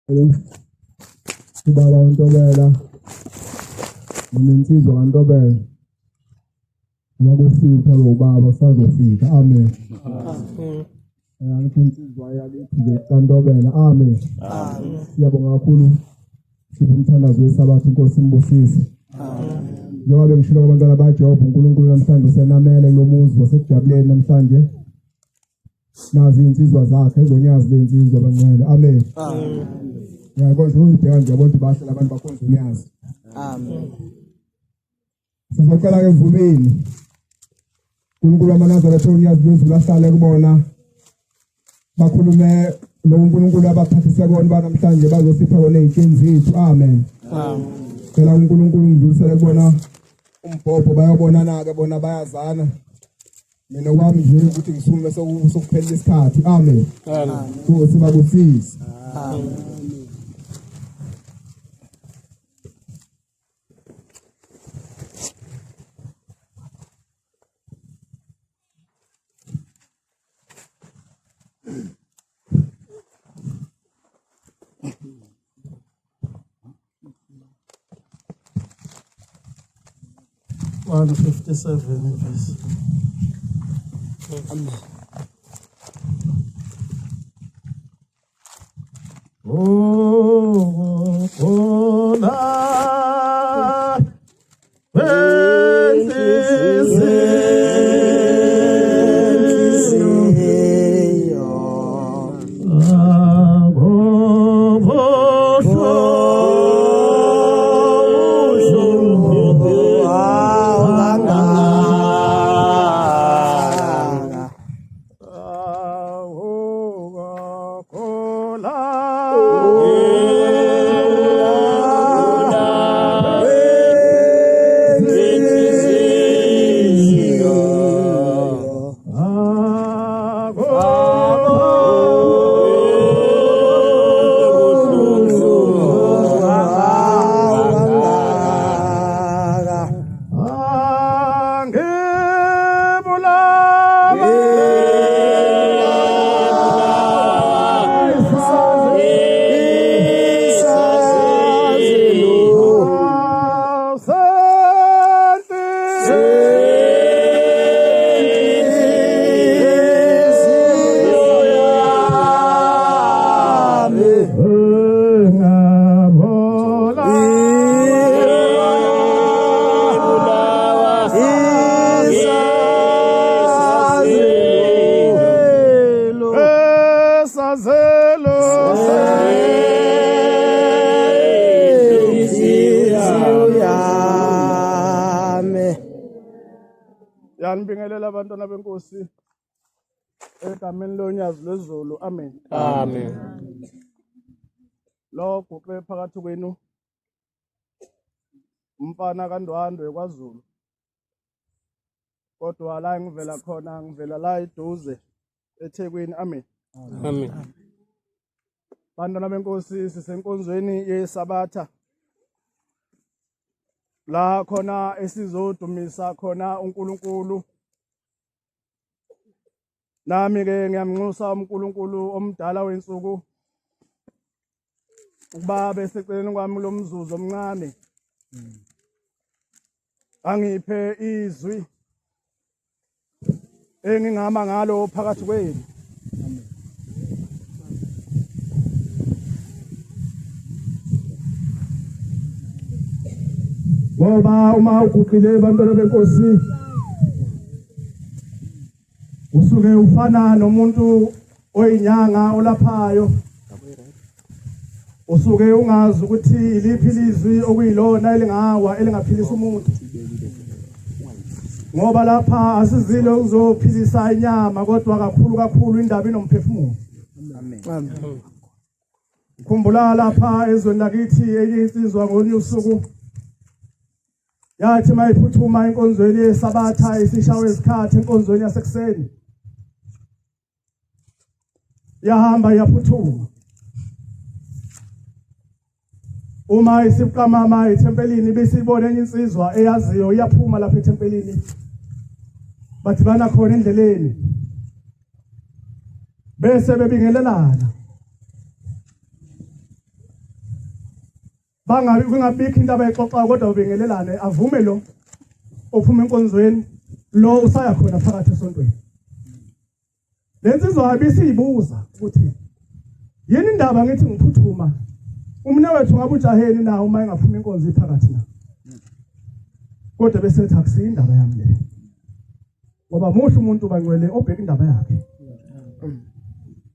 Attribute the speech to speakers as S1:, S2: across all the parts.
S1: Ubaba uNtobela nensizwa kaNtobela uma kufika lo baba sazofika amen.
S2: Amen.
S1: Angithi insizwa yakithi nje kaNtobela amen.
S2: Amen.
S1: Siyabonga kakhulu sipha umthandazo wesabatha inkosi imbusise.
S2: Amen.
S1: Njengoba bengishilo kubantwana baJehova uNkulunkulu namhlanje usenamele kulo muzi wasekujabuleni namhlanje. Nazi insizwa zakhe ezonyazi lensizwa bangcwele. Amen.
S2: Amen.
S1: Ngiyakwazi ukubheka nje abantu bahle labantu bakhonza unyazi.
S2: Amen.
S1: Sizocela ke ezulwini. uNkulunkulu wamaNazaretha unyazi lwezulu ahlale kubona. Bakhulume lo uNkulunkulu abaphathise kona banamhlanje bazosipha kona ezitsheni zethu. Amen.
S2: Amen.
S1: Cela uNkulunkulu ngidlulisele kubona umbhobho bayobonana ke bona bayazana. Mina kwami nje ukuthi ngisukume sokuphelela isikhathi. Amen.
S2: Amen.
S1: Nkosi babusise.
S2: Amen.
S3: One 57 verse.
S2: Amen.
S3: Oh, oh, Yanibingelela abantwana benkosi egameni lonyazi lwezulu amen.
S2: Amen.
S3: Lo guqe phakathi kwenu umfana kaNdwandwe kwaZulu. Kodwa la ngivela khona ngivela la eduze eThekwini amen.
S2: Amen.
S3: Bantwana benkosi sisenkonzweni yeSabatha. La khona esizodumisa khona uNkulunkulu. Nami ke ngiyamnxusa uNkulunkulu omdala wensuku ukuba beseceleni kwami lo mzuzu omncane. Angiphe izwi engingama ngalo phakathi kwenu. Ngoba uma uguqile bantwana benkosi usuke ufana nomuntu oyinyanga olaphayo usuke ungazi ukuthi iliphi ilizwi okuyilona elingawa elingaphilisa umuntu ngoba lapha asizile ukuzophilisa inyama kodwa kakhulu kakhulu indaba inomphefumulo.
S2: Amen.
S3: Khumbula lapha ezweni lakithi enye insizwa ngolunye usuku yathi mayiphuthuma enkonzweni yesabatha isishawe isikhathi enkonzweni yasekuseni yahamba yaphuthuma uma isiqamama ethempelini besibona enye insizwa eyaziyo iyaphuma lapha ethempelini badibana khona endleleni bese bebingelelana. Bangabi kungabikho into abayixoxayo kodwa ubingelelane avume lo ophuma enkonzweni lo usaya khona phakathi esontweni. Le nsizwa ibisiyibuza ukuthi yini indaba ngithi ngiphuthuma umnewethu ngabe ujaheni na uma engaphuma inkonzo iphakathi na. Kodwa bese ethi akusiyo indaba yami le. Ngoba muhle umuntu bangcwele obheka indaba yakhe.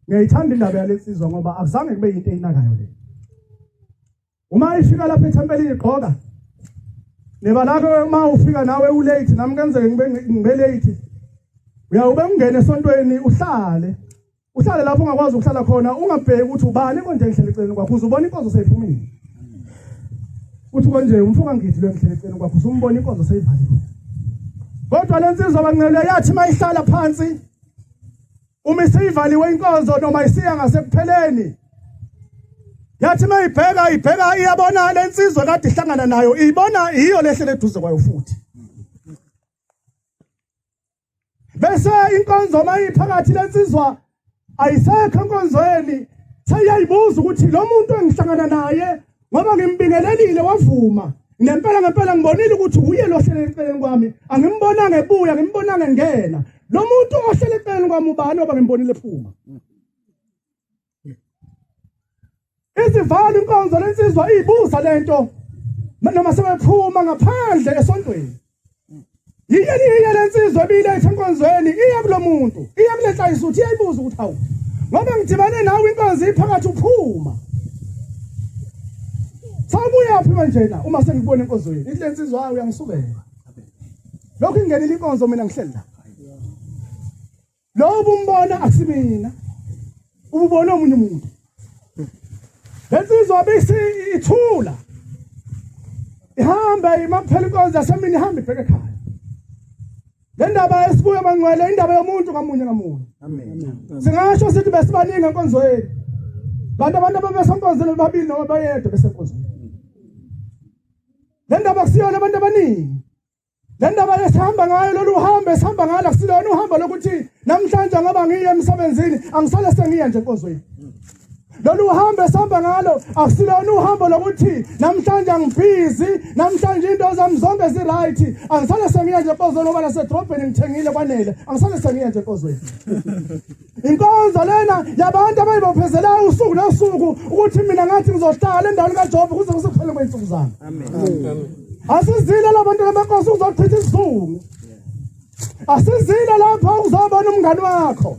S3: Ngiyayithanda indaba yalensizwa ngoba akuzange kube yinto eyinakayo le. Uma ifika lapha ethempelini igqoka nebalake uma ufika nawe ulate nami kenzeke ngibe ngibe late uyawube ungene esontweni uhlale uhlale lapho ungakwazi ukuhlala khona ungabheki ukuthi ubani konje ngihlele eceleni kwakho uzubona inkonzo seyiphumile uthi konje umfoka ngidi lo ngihlele eceleni kwakho usumbona inkonzo seyivaliwe kodwa lensizwa bancelwe yathi mayihlala phansi uma isivaliwe inkonzo noma isiya ngasekupheleni yathi mayibheka ibheka iyabona lensizwa kade ihlangana nayo ibona iyo lehlele eduze kwayo futhi bese inkonzo mayiphakathi lensizwa ayisekho enkonzweni seyayibuza ukuthi lo muntu engihlangana naye ngoba ngimbingelelile wavuma ngempela ngempela ngibonile ukuthi uye lo hlele eceleni kwami angimbonanga ebuya ngimbonanga engena lo muntu ohlele eceleni kwami ubani oba ngimbonile ephuma izivalo inkonzo lensizwa iyibuza lento noma sebephuma ngaphandle esontweni Yiyeni iye lensizwa ebiyiletha enkonzweni iya kulo muntu iya kule nhlayisuthi iyayibuza ukuthi hawu ngoba ngidibane nawe inkonzo iphakathi uphuma sawubuyaphi manje na uma sengikubona enkonzweni ithi lensizwa hayi uyangisukela lokhu ingenile inkonzo mina ngihleli la Lo ubumbona akusimina. Ububona omunye umuntu. Lensizwa bisi ithula. Ihamba imakuphela inkonzo yasemini ihamba ibheke ekhaya. Le ndaba esibuye bangcwele indaba yomuntu ngamunye ngamunye. Amen. Singasho sithi besibaningi enkonzweni. Kanti abantu ababesenkonzweni babili noma bayedwa besenkonzweni. Le ndaba kusiyona abantu abaningi. Le ndaba esihamba ngayo lolu hambo esihamba ngalo akusilona uhambo lokuthi namhlanje ngoba ngiye emsebenzini angisale sengiya nje enkonzweni. Lolu hambo esihamba ngalo akusilona uhambo lokuthi namhlanje angibhizi, namhlanje into zami zonke zi-right, angisale sengiya nje enkonzweni ngoba nasedrobheni ngithengile kwanele, angisale sengiya nje enkonzweni. Inkonzo lena yabantu abayibophezelayo usuku nosuku ukuthi mina ngathi ngizohlala endaweni kaJehova kuze kusekuphele kwey'nsuku zami. Amen. Asizile labantu labankosi uzochitha isizungu. Asizile lapha ukuzobona umngani wakho.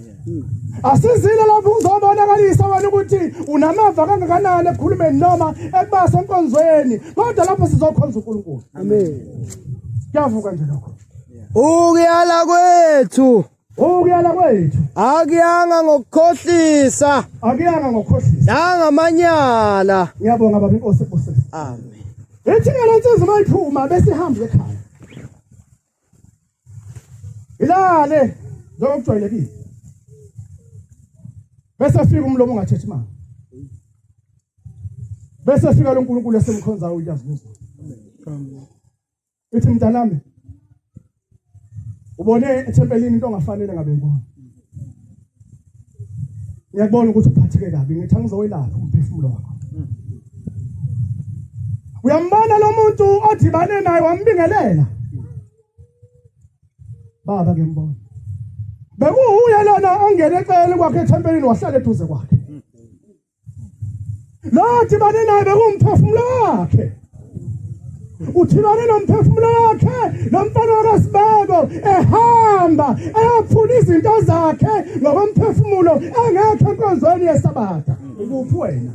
S3: Asizile lapho uzobonakalisa wena ukuthi unamava kangakanani ekukhulumeni noma ekuba senkonzweni kodwa lapho sizokhonza uNkulunkulu. Amen. Kuyavuka nje lokho.
S2: Ukuyala kwethu
S3: Ukuyala kwethu
S2: akuyanga ngokukhohlisa,
S3: akuyanga ngokukhohlisa
S2: nangamanyala.
S3: Ngiyabonga baba inkosi ebusise.
S2: Amen.
S3: Ithi ke le nsizwa mayiphuma bese ihamba ekhaya. Ilale njengokujwayelekile. Bese fika umlomo ungathethi manga. Bese fika lo nkulunkulu esemkhonzayo uyazibuza. Amen. Ithi mntanami ubone ethempelini into ongafanele ngabe ngibona. Ngiyakubona ukuthi uphatheke kabi ngithi angizowelapha umphefumulo wakho. Uyambona lo muntu odibane naye wambingelela. Baba ngiyambona. Bekuwuye lona ongene eceleni kwakhe ethempelini wahlala eduze kwakhe. Lo dibane naye bekumphefumulo wakhe. Uthibane nomphefumulo wakhe lo mfana wakasibeko ehamba eyofuna izinto zakhe ngokomphefumulo engekho enkonzweni yesabatha. Ukuphi wena?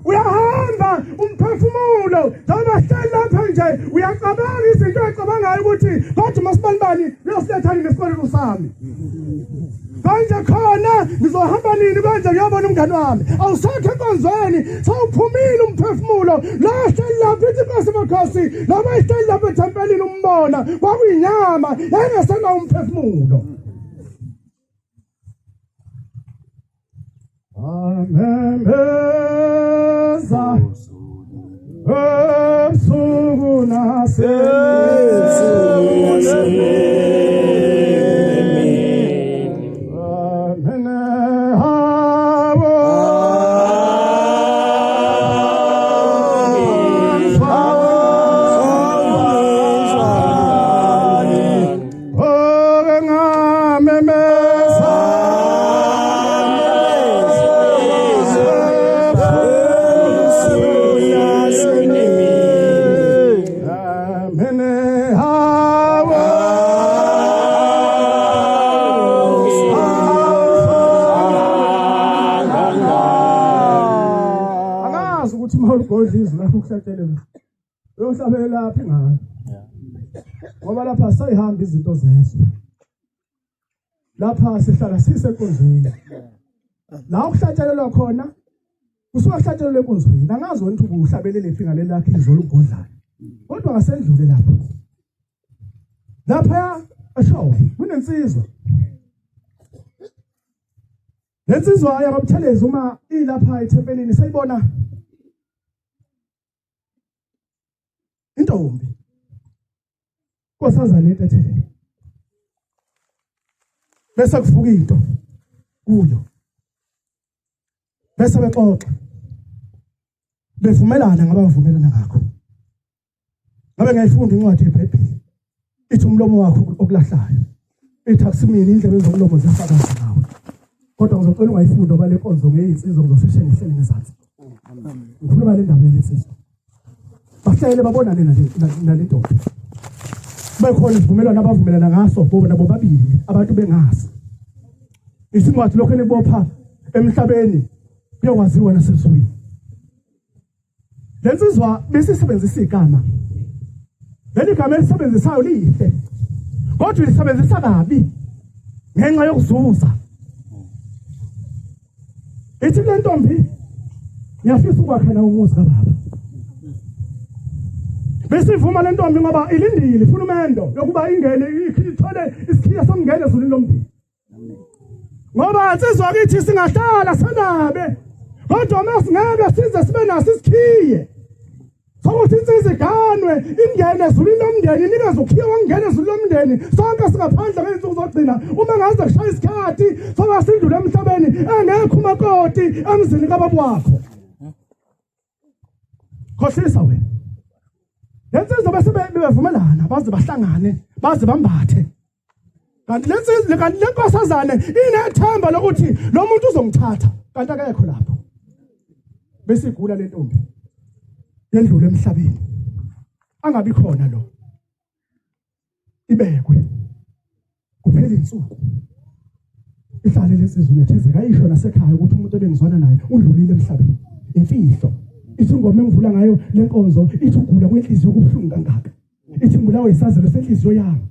S3: Uyahamba umphefumulo njengoba hleli lapha nje uyacabanga izinto oyicabangayo ukuthi kodwa masibanibani uyosiletha nini isikweletu sami kanje khona ngizohamba nini kanje ngiyobona umngane wami awusekho enkonzweni sewuphumile umphefumulo la hleli lapha ithi inkosi makhosi noma ihleli lapha ethempelini umbona kwakuyinyama yayingesenawo umphefumulo Amemeza ebusuku nasemini. Amen. Angazi ukuthi uma uligodla izwi lakho ukuhlatshelelwa uyohlabelela phi ngalo. Ngoba lapha sayihamba izinto zezwe. Lapha sihlala sisenkonzweni. La ukuhlatshelelwa khona kusuka kuhlatshelelwa enkonzweni. Angazi wena ukuthi ubuhlabelele phi ngaleli lakho izwi olugodlayo. Kodwa ngasendlule lapho. Lapha eshowe kunensizwa. Lensizwa yakwaButhelezi uma ilapha ethempelini seyibona intombi nkosazana yentethelo bese kuvuka into kuyo bese bexoxa bevumelana ngabavumelana ngakho Ngabe ngiyayifunda incwadi yeBhayibheli. Ithi umlomo wakho okulahlayo. Ithi akusimini indlebe zomlomo ziyafakaza ngawe. Kodwa ngizocela ungayifunda ngoba le nkonzo ngeyinsizwa ngizosheshe ngihlele ngezansi. Ngikhuluma le ndaba yalensizwa. Bahlele babonane nale ndoda. Bekhona isivumelwano abavumelana ngaso bona bobabili abantu bengazi. Isincwadi lokho enibopha emhlabeni kuyokwaziwa nasezulwini. Le nsizwa besisebenzisa igama. Leli gama elisebenzisayo lihle. Kodwa ilisebenzisa kabi ngenxa yokuzuza. Ithi le ntombi ngiyafisa ukwakha nawe umuzi kababa. Besivuma le ntombi ngoba ilindile ifuna umendo yokuba ingene ithole isikhiya sokungena ezulwini lomndeni. Ngoba nsizwa kithi singahlala sanabe kodwa uma singeke size sibe naso isikhiye sokuthi insizwa iganwe ingene ezulwini lomndeni inikeze ukhiye wokungena ezulwini lomndeni sonke singaphandle ngey'nsuku zokugcina uma ngaze kushaya isikhathi soba sindlule emhlabeni engekho umakoti emzini kababa wakho khohlisa wena lensizwa bese bevumelana baze bahlangane baze bambathe kanti lensizwa kanti lenkosazane inethemba lokuthi lo muntu uzongithatha kanti akekho lapho bese igula lentombi yendlule emhlabeni angabi khona lo ibekwe kuphela insuku ihlale lensizwa nethezeka ayisho nasekhaya ukuthi umuntu ebengizwana naye udlulile emhlabeni imfihlo ithi ingoma engivula ngayo lenkonzo ithi ugula kwenhliziyo kubuhlungu kangaka ithi ngibulawa isazelo senhliziyo yami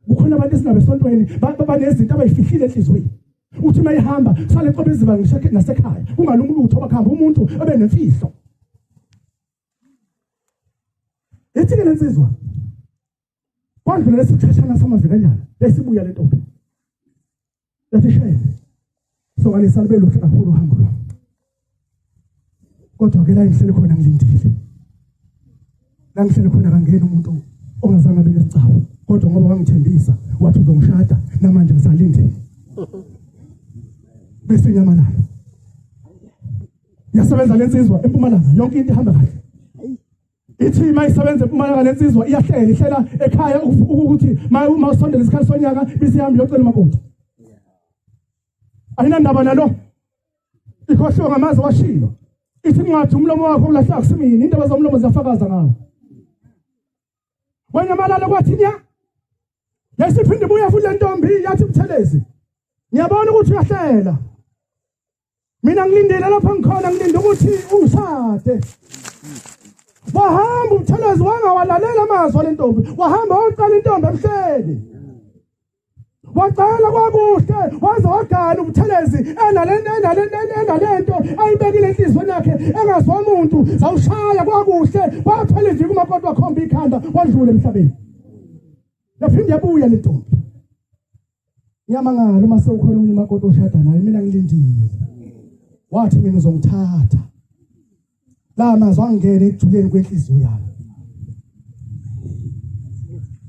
S3: kukhona abantu esinabo esontweni banezinto abayifihlile enhliziyweni uthi uma ihamba sale qobe iziba ngisho nasekhaya kungalungi lutho bakuhamba umuntu abe nemfihlo ithi ke lensizwa Kwadlula lesichashana samavikanyana yayisibuya le ntombi. Yathi shele. Sokalisa libe luhle kakhulu uhambo lwami. Kodwa ke la ngihleli khona ngilindile. La ngihleli khona kangena umuntu ongazange abe nesicaba. Kodwa ngoba wangithembisa wathi uzongishada namanje ngisalindile. Bese inyamalala. Yasebenza lensizwa empumalanga yonke into ihamba kahle. Ithi uma isebenza empumalanga lensizwa iyahlela ihlela ekhaya ukuthi uma usondela isikhathi sonyaka bese ihamba iyocela umakoti. Ayinandaba nalo. Ikhohliwe ngamazi washilo. Ithi incwadi umlomo wakho ulahla kusimini indaba zomlomo ziyafakaza ngawo. Wanyamalala kwathi nya. Yayisiphinde ibuya futhi le ntombi yathi Buthelezi. Ngiyabona ukuthi uyahlela. Mina ngilindile lapha ngikhona ngilinde ukuthi ungishade. Wahamba uButhelezi wangawalalela amazwi alentombi. Wahamba waqala intombi emhleni. Wacela kwakuhle waze wagana uButhelezi enalento ayibekile enhliziyweni yakhe engazwa muntu zawushaya kwakuhle kwaphela iviki umakoti wakhomba ikhanda wadlula emhlabeni. Yaphinde yabuya le ntombi. Ngiyamangala uma sewukhona omunye umakoti oshada naye mina ngilindile. Wathi mina uzongithatha. La mazwi angene ekujuleni kwenhliziyo yami.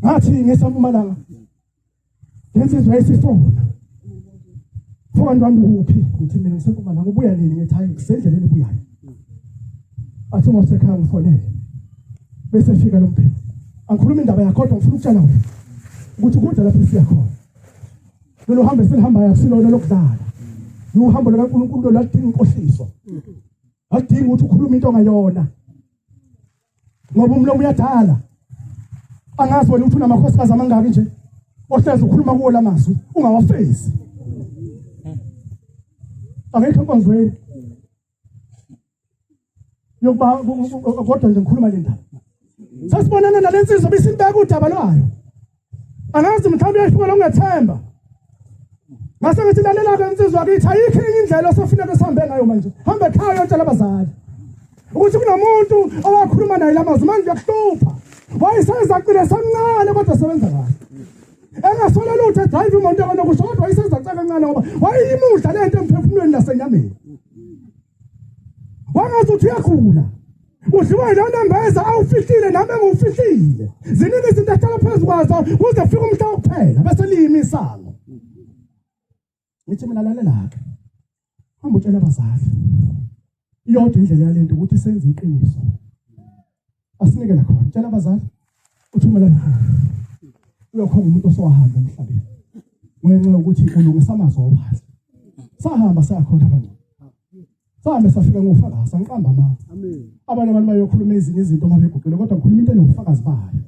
S3: Ngathi ngesampumalanga lensizwa yayisifona. Mfowethu wami kuphi? Ngithi mina ngisempumalanga ubuya nini? Ngithi hayi ngisendleleni ebuyayo. Athi uma usekhaya ngifonele. Bese fika lo mbhemu. Angikhuluma indaba yakho kodwa ngifuna ukutshela wena ukuthi kude lapho siya khona. Lolu hambo esilihambayo akusilona lokudlala. Luhambo lukaNkulunkulu lolu aludingi inkohliso. Aludingi ukuthi ukhulume into ongayona. Ngoba umlomo uyadala. Angazi wena ukuthi unamakhosikazi amangaki nje. Ohlezi ukhuluma kuwo lamazwi ungawafezi. Angekho enkonzweni. Yokuba kodwa nje ngikhuluma le ndaba. Sasibonana nalensizwa bisimbeka udaba lwayo. Angazi mhlawumbe uyayifuna lokungethemba. Ngase ngithi lalela-ke insizwa kithi ayikho enye indlela osofuneka sihambe ngayo manje. Hamba ekhaya uyotshela abazali. Ukuthi kunomuntu owakhuluma naye lamazwi manje uyakuhlupha. Wayesezacile semncane kodwa sebenza kahle. Engasola lutho edrive imoto kanokusho kodwa wayesezacela kancane ngoba wayeyimudla lento emphefumulweni nasenyameni. Wangazi ukuthi uyagula. Udliwa yilona nembeza awufihlile nami engiwufihlile. Ziningi izinto ehlala phezu kwazo kuze kufike umhla wokuphela bese liyimi isango. Ngithi mina lalela-ke. Hamba utshela abazali. Iyodwa indlela yalento ukuthi senze iqiniso. Asinikele khona. Tshela abazali uthumela mkhulu. Uyokhonga umuntu osowahamba emhlabeni. Ngenxa yokuthi ulungisa amazwi obazi. Sahamba sayakhona abanye. Sahambe safika ngofakazi angiqamba amanga. Abanye abantu bayokhuluma ezinye izinto uma beguqile kodwa ngikhuluma into enobufakazi bayo.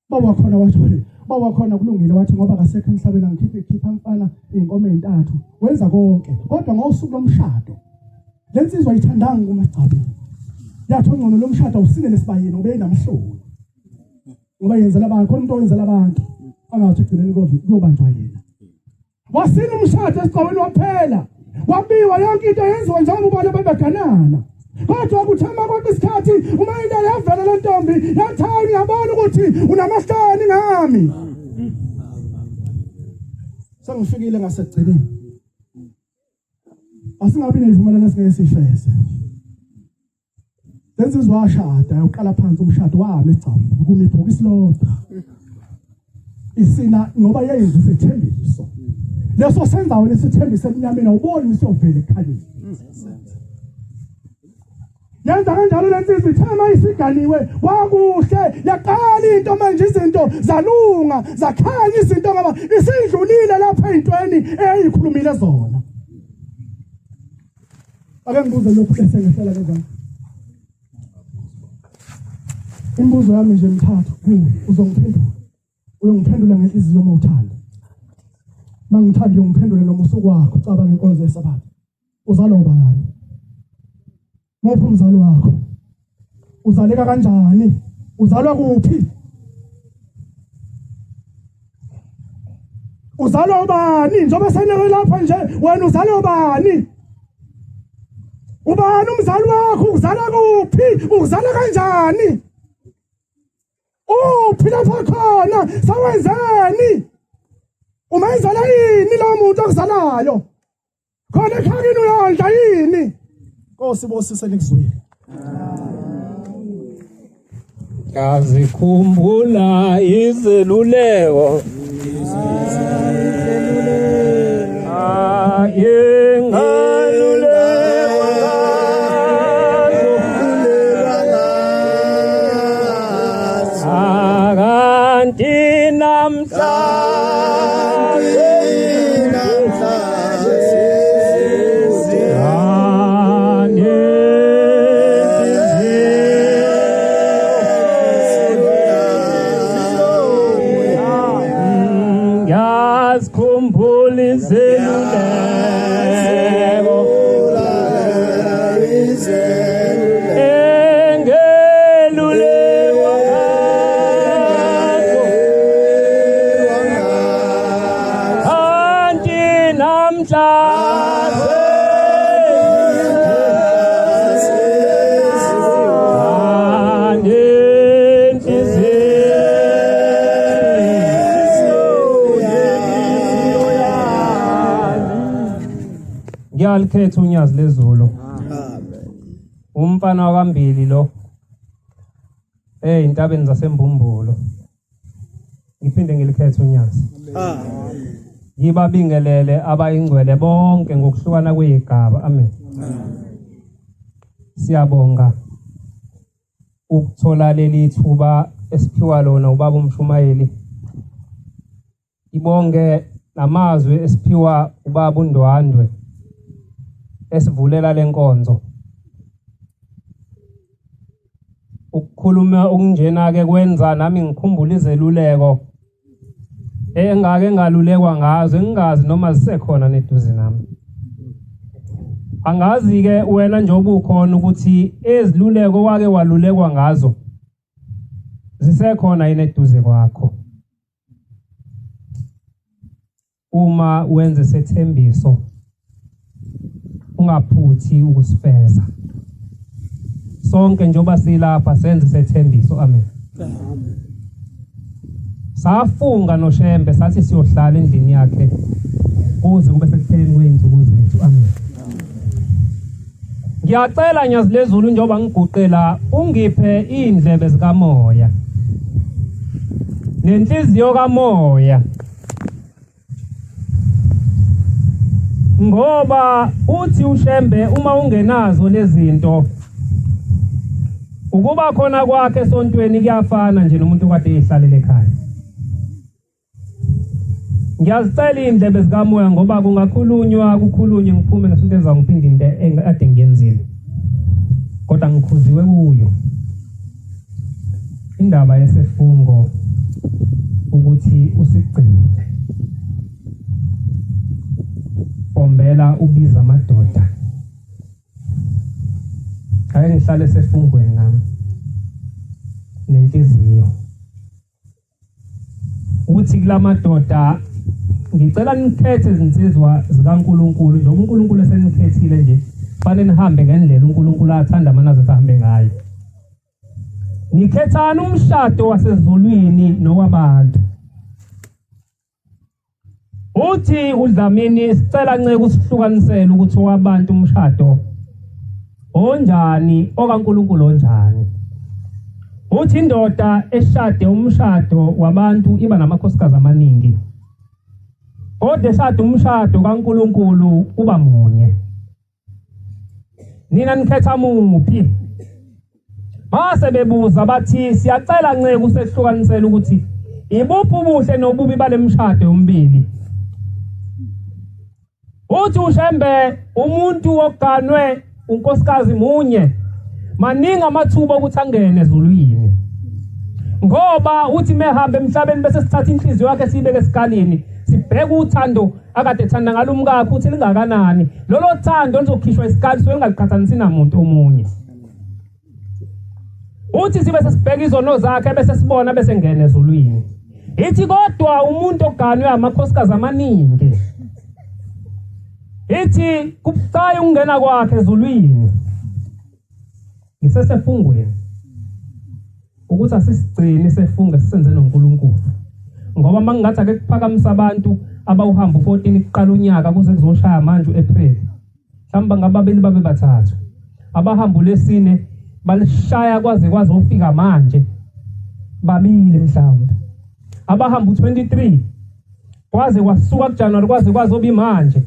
S3: Baba khona wathi baba khona kulungile wathi ngoba kasekho emhlabeni angikhiphe khipha mfana izinkomo ezintathu wenza konke kodwa ngosuku lomshado lensizwa ayithandanga kumagcabeni yathi ongcono lomshado awusinele esibayeni ngoba inamhloni ngoba yenzela abantu khona umuntu owenzela abantu angathi egcineni kuyobanjwa yena Wasina umshado esigcawini waphela. Wabiwa yonke into yenziwa njengoba ubona bebeganana. Kodwa kuthe uma konke isikhathi uma into yavela le ntombi yathi hayi ngiyabona ukuthi unamahloni ngami. Sengifikile ngasekugcineni. Asingabi nezivumelwano esingeke sifeze. Lensizwa washada yawuqala phansi umshado wami esigcawini kumi ibhokisi lodwa. Isina ngoba yayenza isethembiso. Leso senzayo lesithembiso emnyameni awuboni siyovela ekukhanyeni. Yenza kanjalo lensizwa ithema isiganiwe wakuhle yaqala into manje izinto zalunga zakhanya izinto ngoba isindlulile lapha ezintweni eyayikhulumile zona. Ake ngibuze lokhu bese ngehlela kezami. Imibuzo yami nje mithathu kuwe uzongiphendula. Uyongiphendula ngenhliziyo uma uthanda. Mangithanda uyongiphendula noma usuku wakho cabanga inkonzo yesabatha. Uzalwa ubani? Muphi umzali wakho? Uzaleka kanjani? Uzalwa kuphi? Uzalwa ubani? Njengoba seneke lapha nje wena uzalwa ubani? Ubani umzali wakho? Uzala kuphi? Uzala kanjani? Uphi lapha khona? Sawenzani? Umenzela yini lo muntu okuzalayo? Khona ekhaya uyondla yini? Nkosi bosise nikuzwile.
S4: Ngazikhumbula izeluleko Ayengaluleko ngazo Akanti namhlanje Ngiyazikhumbula izeluleko engelulekwa ngazo kanti namhlanje Ngiyalikhetha unyazi lezulu. Umfana wakambili lo. Ey'ntabeni zaseMbumbulo. Ngiphinde ngilikhethe unyazi. Ngibabingelele abayingcwele bonke ngokuhlukana kweyigaba. Amen. Siyabonga ukuthola leli thuba esiphiwa lona ubaba umshumayeli. Ibonge namazwi esiphiwa ubaba uNdwandwe esivulela lenkonzo. Ukukhuluma okunjena ke kwenza nami ngikhumbula izeluleko engake ngalulekwa ngazo engingazi noma zisekhona neduze nami. Angazi-ke wena njengoba ukhona ukuthi eziluleko wake walulekwa ngazo zisekhona yini eduze kwakho. Uma wenze sethembiso ungaphuthi ukusifeza. Sonke njengoba silapha senze sethembiso. Amen. Safunga noShembe sathi siyohlala endlini yakhe kuze kube sekupheleni kwey'nsuku zethu. Amen. Ngiyacela Nyazi lezulu njengoba ngiguqela ungiphe iy'ndlebe zikamoya nenhliziyo kamoya, ngoba uthi uShembe uma ungenazo lezinto ukuba khona kwakhe esontweni kuyafana nje nomuntu okade eyihlalele ekhaya. Ngiyazicela iy'ndlebe zikamoya ngoba kungakhulunywa kukhulunywe ngiphume ngesonto ezayo ngiphinde into ekade ngiyenzile, kodwa ngikhuziwe kuyo indaba yesifungo ukuthi usigcine. Bombela ubiza amadoda, ake ngihlale sefungweni nami nenhliziyo uthi kulamadoda ngicela nikhethe izinsizwa zikaNkuluNkulu njengoba uNkulunkulu esenikhethile nje, fanele nihambe ngendlela uNkulunkulu athanda amanazaretha ahambe ngayo. Nikhethani umshado wasezulwini nowabantu. Uthi uDlamini sicela nceke usihlukanisele ukuthi owabantu umshado onjani, okaNkulunkulu onjani. Uthi indoda eshade umshado wabantu iba namakhosikazi amaningi, kodwa eshade umshado kaNkulunkulu uba munye. Nina nikhetha muphi? Base bebuza bathi siyacela nceke usehlukanisele ukuthi ibuphi ubuhle nobubi balemshado yombili. Uthi uShembe umuntu oganwe unkosikazi munye maningi amathuba okuthi angene ezulwini, ngoba uthi mehamba emhlabeni bese sithatha inhliziyo yakhe siyibeke esikalini, sibheke uthando akade ethanda ngalo umkakhe ukuthi lingakanani lolo thando lizokhishwa isikali suke lingaliqhathanisi namuntu omunye. Uthi sibe sesibheka izono zakhe bese sibona bese ngena ezulwini. Ithi kodwa umuntu oganwe amakhosikazi amaningi, ithi kubucayi ukungena kwakhe ezulwini. Ngisesefungweni ukuthi asisigcine isefungo esisenze noNkulunkulu, ngoba mangingathi ake kuphakamisa abantu abawuhamba u-14 kuqala unyaka kuze kuzoshaya manje u-April, mhlawumbe ngababili babe bathathu abahamba ulesine balishaya kwaze kwazofika manje babili, mhlawumbe abahamba u-23 kwaze kwasuka kuJanuary kwaze kwazoba manje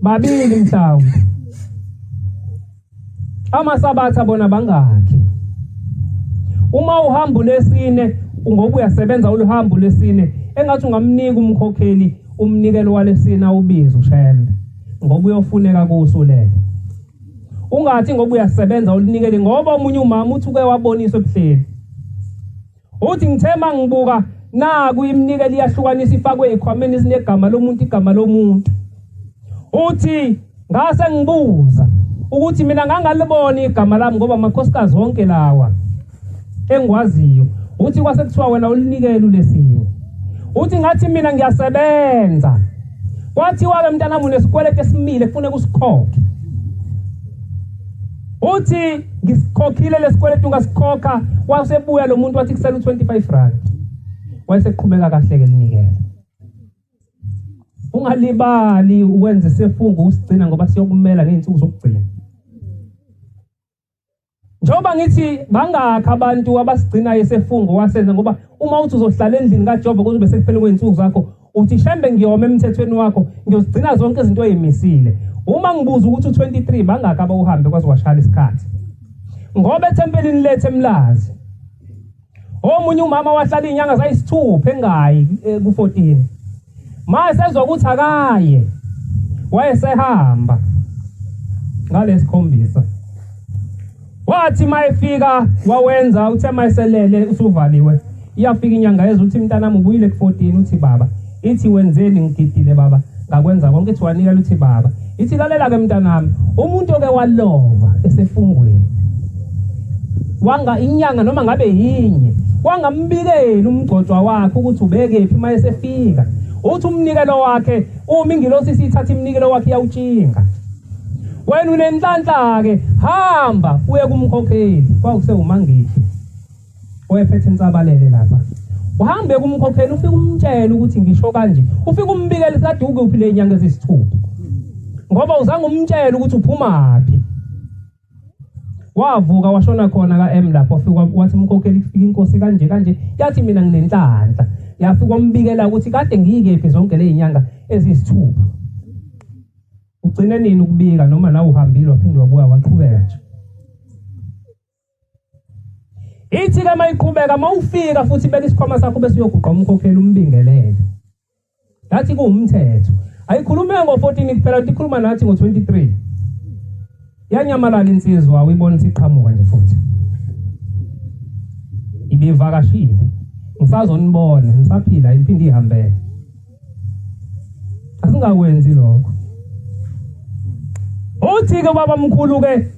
S4: babili mhlawumbe. Amasabatha bona bangakhi? Uma uhamba ulesine ngoba uyasebenza uluhambo lesine, engathi ungamnika umkhokheli umnikelo walesine awubize uShembe, ngoba uyofuneka kuwusulele. Ungathi ngoba uyasebenza ulinikele, ngoba omunye umama uthi uke waboniswa ebuhleni. Uthi ngithe mangibuka naku iminikelo iyahlukanisa ifakwe ezikhwameni ezinegama lomuntu, igama lomuntu. Uthi ngase ngibuza ukuthi mina ngangalibona igama lami ngoba amakhosikazi wonke lawa engikwaziyo. Uthi kwase kuthiwa wena ulinikele ulesine. Uthi ngathi mina ngiyasebenza, kwathiwa ke mntanami unesikweletu esimile kufuneka usikhokhe. Uthi ngisikhokhile lesikweletu ngasikhokha, wasebuya lo muntu wathi kusela u-25 rand, wayeseqhubeka kahle ke linikela. Ungalibali ukwenza isifungo usigcina ngoba siyokumela ngey'nsuku zokugcina. Njengoba ngithi bangakhi abantu abasigcinayo isifungo wasenza, ngoba uma uthi uzohlala endlini kaJehova kuze ube sekupheleni kwey'nsuku zakho, uthi Shembe ngiyoma emthethweni wakho, ngiyozigcina zonke izinto oyimisile. Uma ngibuza ukuthi u-23 bangakhi abawuhambe kwaze kwashaya isikhathi, ngoba ethempelini lethu eMlazi omunye umama wahlala iy'nyanga zayisithupha engayi ku-14, manje sezwa ukuthi akaye, wayesehamba ngalesikhombisa. Wathi mayefika wawenza, uthe mayeselele usuvaliwe, iyafika inyanga yezwa uthi mntanami ubuyile ku-14. Uthi baba, ithi wenzeni? Ngigidile baba, ngakwenza konke. Ithi wanikela? Uthi baba. Ithi lalela-ke mntanami, umuntu oke walova esefungweni wanga inyanga noma ngabe yinye wangambikeli umgcotshwa wakhe ukuthi ubekephi uma esefika, uthi umnikelo wakhe uma ingilosi isithatha iminikelo wakhe iyawutshinga. Wena unenhlanhla-ke, hamba uye kumkhokheli. Kwakusewumangithi oyephethe insabalele lapha. Uhambe kumkhokheli ufike umtshele ukuthi ngisho kanje, ufike umbikele kade ukuphi le nyanga ezisithupha, ngoba uzange umtshele ukuthi uphumaphi. Wavuka washona khona ka-M lapho, wafika wathi umkhokheli kufika inkosi kanje kanje, yathi mina nginenhlanhla. Yafika wambikela ukuthi kade ngiyikephi zonke le nyanga eziyisithupha. Ugcine nini ukubika noma nawe uhambile waphinde wabuya waqhubeka nje. Ithi-ke uma iqhubeka, uma ufika futhi beka isikhwama sakho bese uyoguqa umkhokheli umbingelele. Ngathi kuwumthetho. Ayikhulume ngo-14 kuphela, kanti ikhuluma nathi ngo-23. Yanyamalala insizwa, uyibona isiqhamuka nje futhi. Ibivakashile. Ngisazonibona, nisaphila, iphinde ihambele. Asingakwenzi lokho. Uthi-ke baba mkhulu ke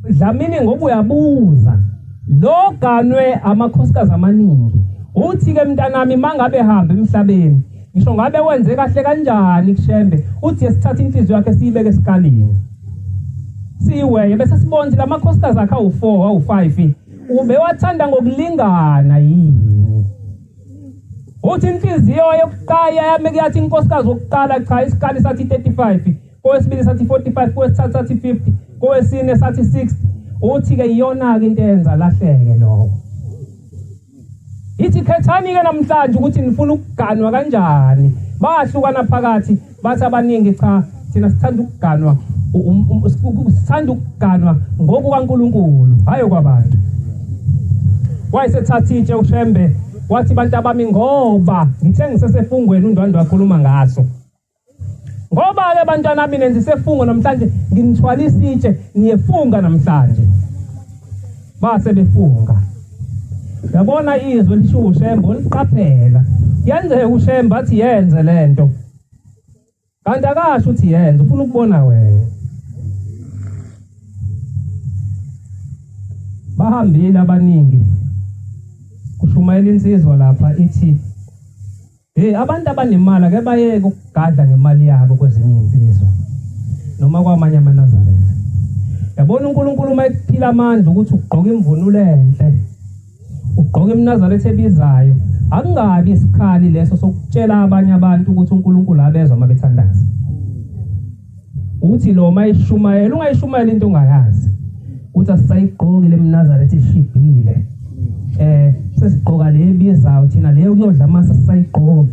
S4: Dlamini ngoba uyabuza lo ganwe amakhosikazi amaningi, uthi ke mntanami mangabe hamba emhlabeni ngisho ngabe wenze kahle kanjani kuShembe, uthi esithatha inhliziyo yakhe siyibeke esikalini siyiweye bese sibona ukuthi lamakhosikazi akhe awu-4 awu-5 ubewathanda ngokulingana yini. Uthi inhliziyo yokuqala yami kuyathi inkosikazi wokuqala cha isikali sathi 35, kowesibili sathi 45, kowesithathu sathi 50, kowesine sathi 60. Uthi-ke iyona-ke into eyenza lahleke lokho. Ithi khethani-ke namhlanje ukuthi nifuna ukuganwa kanjani. Bahlukana phakathi, bathi abaningi cha thina sithanda ukuganwa, sithanda ukuganwa ngokukaNkulunkulu, hhayi okwabantu. Wayesethatha itshe uShembe wathi bantu abami, ngoba ngithe ngisesefungweni uNdwandwe wakhuluma ngaso. Ngoba-ke bantwana mina ngisefungo namhlanje, nginithwalisa itshe, niyefunga namhlanje. Base befunga. Yabona izwi elishiwo uShembe oliqaphela. Yenzeka uShembe athi yenze lento. Kanti akasho ukuthi yenze, ufuna ukubona wena. Bahambile abaningi. Kushumayela insizwa lapha ithi hey, abantu abanemali ake bayeke ukugadla ngemali yabo kwezinye izinsizwa noma kwamanye amaNazaretha. Yabona uNkulunkulu uma ekuphila amandla ukuthi ugqoke imvunulo enhle, ugqoke imNazaretha ebizayo, akungabi isikhali leso sokutshela abanye abantu ukuthi uNkulunkulu abezwa uma bethandaza. Uthi lo mayishumayela ungayishumayela into ongayazi. Uthi asisayigqoki le mNazaretha eshibhile. Sesigqoka le ebizayo thina, leyo kuyodla amasa sisayigqoki.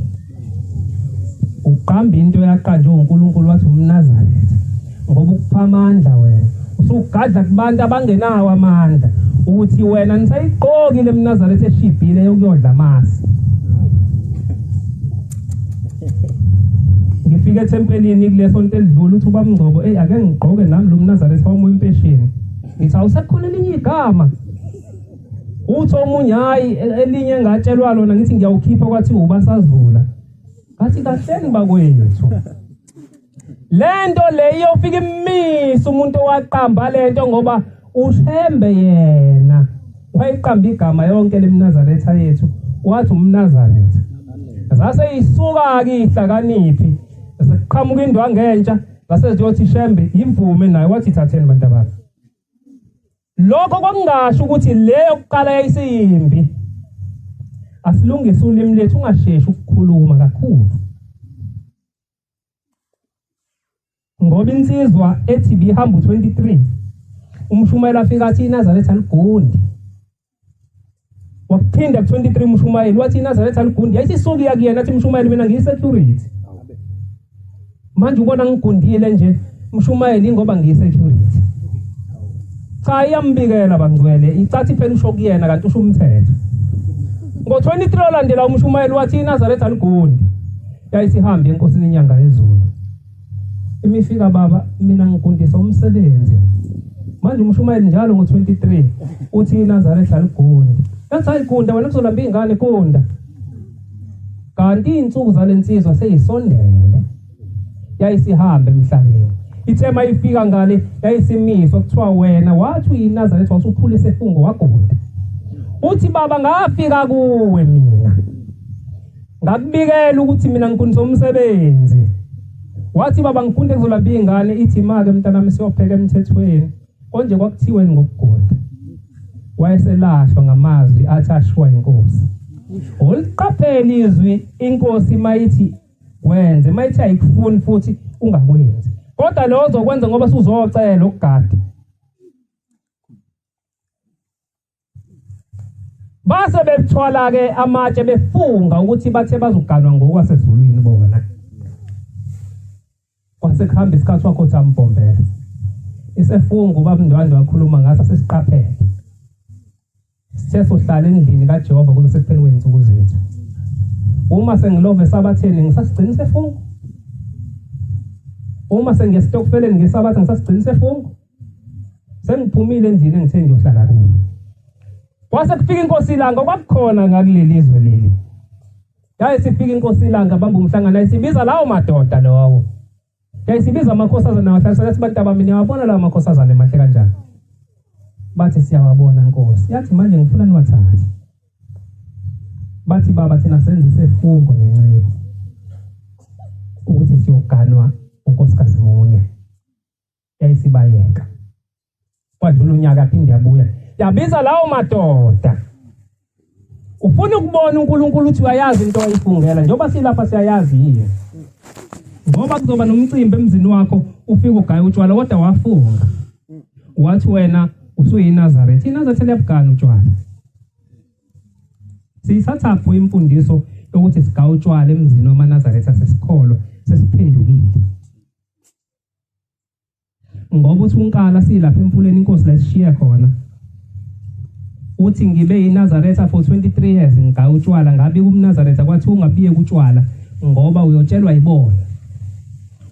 S4: Uqamba into yaqanjwe uNkulunkulu wathi umNazaretha ngoba ukupha amandla wena. Usugadla kubantu abangenawo amandla ukuthi wena nisayigqoki le mNazaretha eshibhile yokuyodla amasi. Ngifike ethempelini kulesonto elidlule uthi ubamngcobo, hey ake ngigqoke nami lo mNazaretha wami wempesheni. Ngithi awusekhona elinye igama. Uthi omunye hayi elinye engatshelwa lona, ngithi ngiyawukhipha kwathi ubasazula. Ngathi kahleni bakwethu. Lento le iyofika imisa umuntu owaqamba lento ngoba uShembe yena wayiqamba igama yonke lemNazaretha yethu wathi umNazaretha. Zase isuka ke ihlakaniphi sekuqhamuka indwangu entsha zase ziyothi Shembe imvume naye wathi thatheni bantu abakhe. Lokho kwakungasho ukuthi le yokuqala yayisiyimbi. Asilungise ulimi lethu, ungasheshi ukukhuluma kakhulu. Ngoba insizwa ethi bihamba u23 umshumayeli afika athi iNazaretha aligundi. Waphinda ku23 umshumayeli wathi iNazaretha aligundi. Yayisisuka iya kuyena athi umshumayeli mina ngiyisecurity. Manje ubona ngigundile nje umshumayeli ngoba ngiyisecurity. Cha iyambikela bangcwele, icathi phela usho kuyena kanti usho umthetho. Ngo23 olandela umshumayeli wathi iNazaretha aligundi. Yayisihambe enkosini inyanga yezulu. Imifika baba mina ngigundisa umsebenzi. Manje umshumayeli njalo ngo23 uthi iNazaretha aligundi. Yathi ayigunda wena kuzolamba ingane gunda. Kanti insuku zalensizwa seyisondele. Yayisihambe emhlabeni. Ithe mayifika ngale yayisimiswa kuthiwa wena wathi uyiNazaretha wasuphula isefungo wagoda. Uthi baba ngafika kuwe mina. Ngakubikela ukuthi mina ngifundisa umsebenzi. Wathi baba ngifunde kuzolapha ingane ithi make mntanami siyopheka emthethweni. Konje kwakuthiweni ngokugonda. Wayeselahlwa ngamazwi athi ashiwa inkosi. Uliqaphela izwi inkosi mayithi wenze mayithi ayikufuni futhi ungakwenzi. Kodwa lo ozokwenza ngoba suzocela ukugada. Base bethwala ke amatshe befunga ukuthi bathe bazoganwa ngokwasezulwini bona. Kwase kuhamba isikhathi wakhotha ambombela. Isefunga ubaba Ndwandwe wakhuluma ngaso sesiqaphele. Sithe sohlala endlini kaJehova kuze sekuphele kwezinsuku zethu. Uma sengilove esabatheni ngisasigcina isefungo. Uma sengiyesitokfeleni ngesabatha ngisasigcina isefungo. Sengiphumile endlini engithe ngiyohlala kuyo. Kwase kufika inkosi ilanga kwakukhona ngakuleli zwe leli. Yayisifika inkosi ilanga bamba umhlangano ayisibiza lawo madoda lowo. Yayisibiza amakhosazana wahlalisana yathi bantu abami niyawabona lawo makhosazana emahle kanjani. Bathi siyawabona nkosi. Yathi manje ngifuna niwathathe. Bathi baba thina senze isefungo nenceku ukuthi siyoganwa unkosikazi munye. Yayisibayeka. Kwadlula unyaka aphinde yabuya. Yabiza lawo madoda. Ufuna ukubona uNkulunkulu ukuthi uyayazi into oyifungela njengoba silapha siyayazi yini. Ngoba kuzoba nomcimbi emzini wakho ufike ugaye utshwala kodwa wafunga. Wathi wena usuyiNazaretha. INazaretha liyabugana utshwala. Siyithathaphi imfundiso yokuthi sigaye utshwala emzini wamaNazaretha sesikholwa sesiphendukile. Ngoba uthi uNkala silapha emfuleni inkosi la isishiye khona. Uthi ngibe yiNazaretha for 23 years ngigaya utshwala ngabe kumNazaretha kwathi ungabiyeki utshwala ngoba uyotshelwa yibona.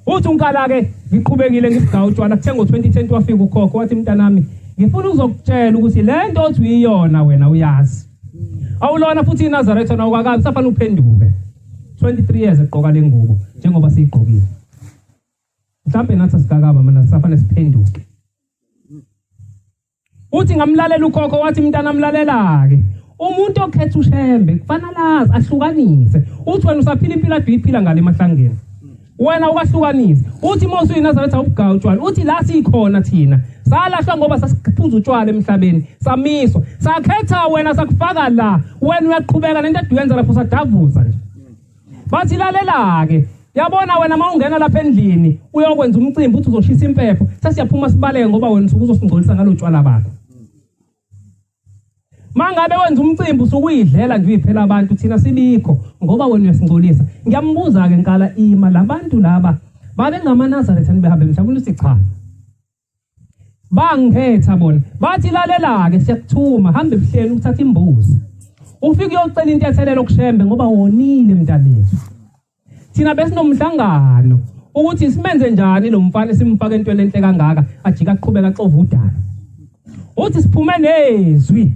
S4: Uthi uNkala ke ngiqhubekile ngibugaya utshwala kuthe ngo-2010 wafika ukhokho wathi mntanami ngifuna ukuzokutshela ukuthi le nto othi uyiyona wena uyazi. Awulona futhi iNazaretha na ukakabi safanele uphenduke. 23 years egqoka le ngubo njengoba siyigqokile. Mhlawumbe nathi asikakaba mana safanele siphenduke. Uthi ngamlalela ukhokho wathi mntana mlalela ke. Umuntu okhetha uShembe kufanele azi ahlukanise. Uthi wena usaphila impilo ade uyiphila ngale emahlangeni. Wena ukwahlukanisa. Uthi uma usuyiNazaretha ubugaya utshwala. Uthi la sikhona thina. Salahlwa ngoba sasiphuza utshwala emhlabeni. Samiswa. Sakhetha wena sakufaka la. Wena uyaqhubeka nento aduyenza lapho usadavuza nje. Bathi lalela ke. Yabona wena mawungena lapha endlini uyokwenza umcimbi uthi uzoshisa impepho sesiyaphuma sibaleke ngoba wena usuke uzosingcolisa ngalotshwala bakho. Mangabe wenza umcimbi usukuyidlela nje uyiphela abantu thina sibikho ngoba wena uyasingcolisa. Ngiyambuza ke Nkala ima labantu laba babe ngamaNazaretha behambe emhlabeni uthi cha. Bangikhetha bona bathi lalela ke siyakuthuma hamba ebuhleni ukuthatha imbuzi. Ufike uyocela intethelelo kuShembe ngoba wonile mntanethu. Thina besinomhlangano ukuthi simenze njani lo mfana simfake entweni enhle kangaka ajika aqhubeka axova udaka. Uthi siphume nezwi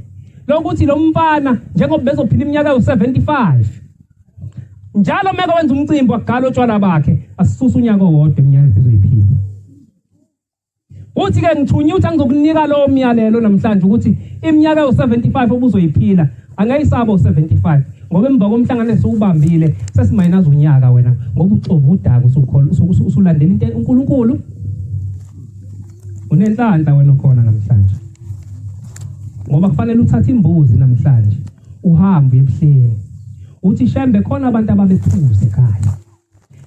S4: lokuthi lo mfana njengoba bezophila iminyaka ewu-75 njalo meke wenza umcimbi wagala utshwala bakhe asisusa unyaka owodwa eminyakeni esizoyiphila. Uthi ke ngithunywe uthi angizokunika lowo myalelo namhlanje ukuthi iminyaka ewu-75 obuzoyiphila angayisaba u-75 ngoba emva komhlangano esiwubambile sesimayinaza unyaka wena ngoba uxova udaka usukholwa usulandela into uNkulunkulu. Unenhlanhla wena khona namhlanje ngoba kufanele uthathe imbuzi namhlanje uhambe ebuhleni uthi Shembe khona abantu ababephuza ekhaya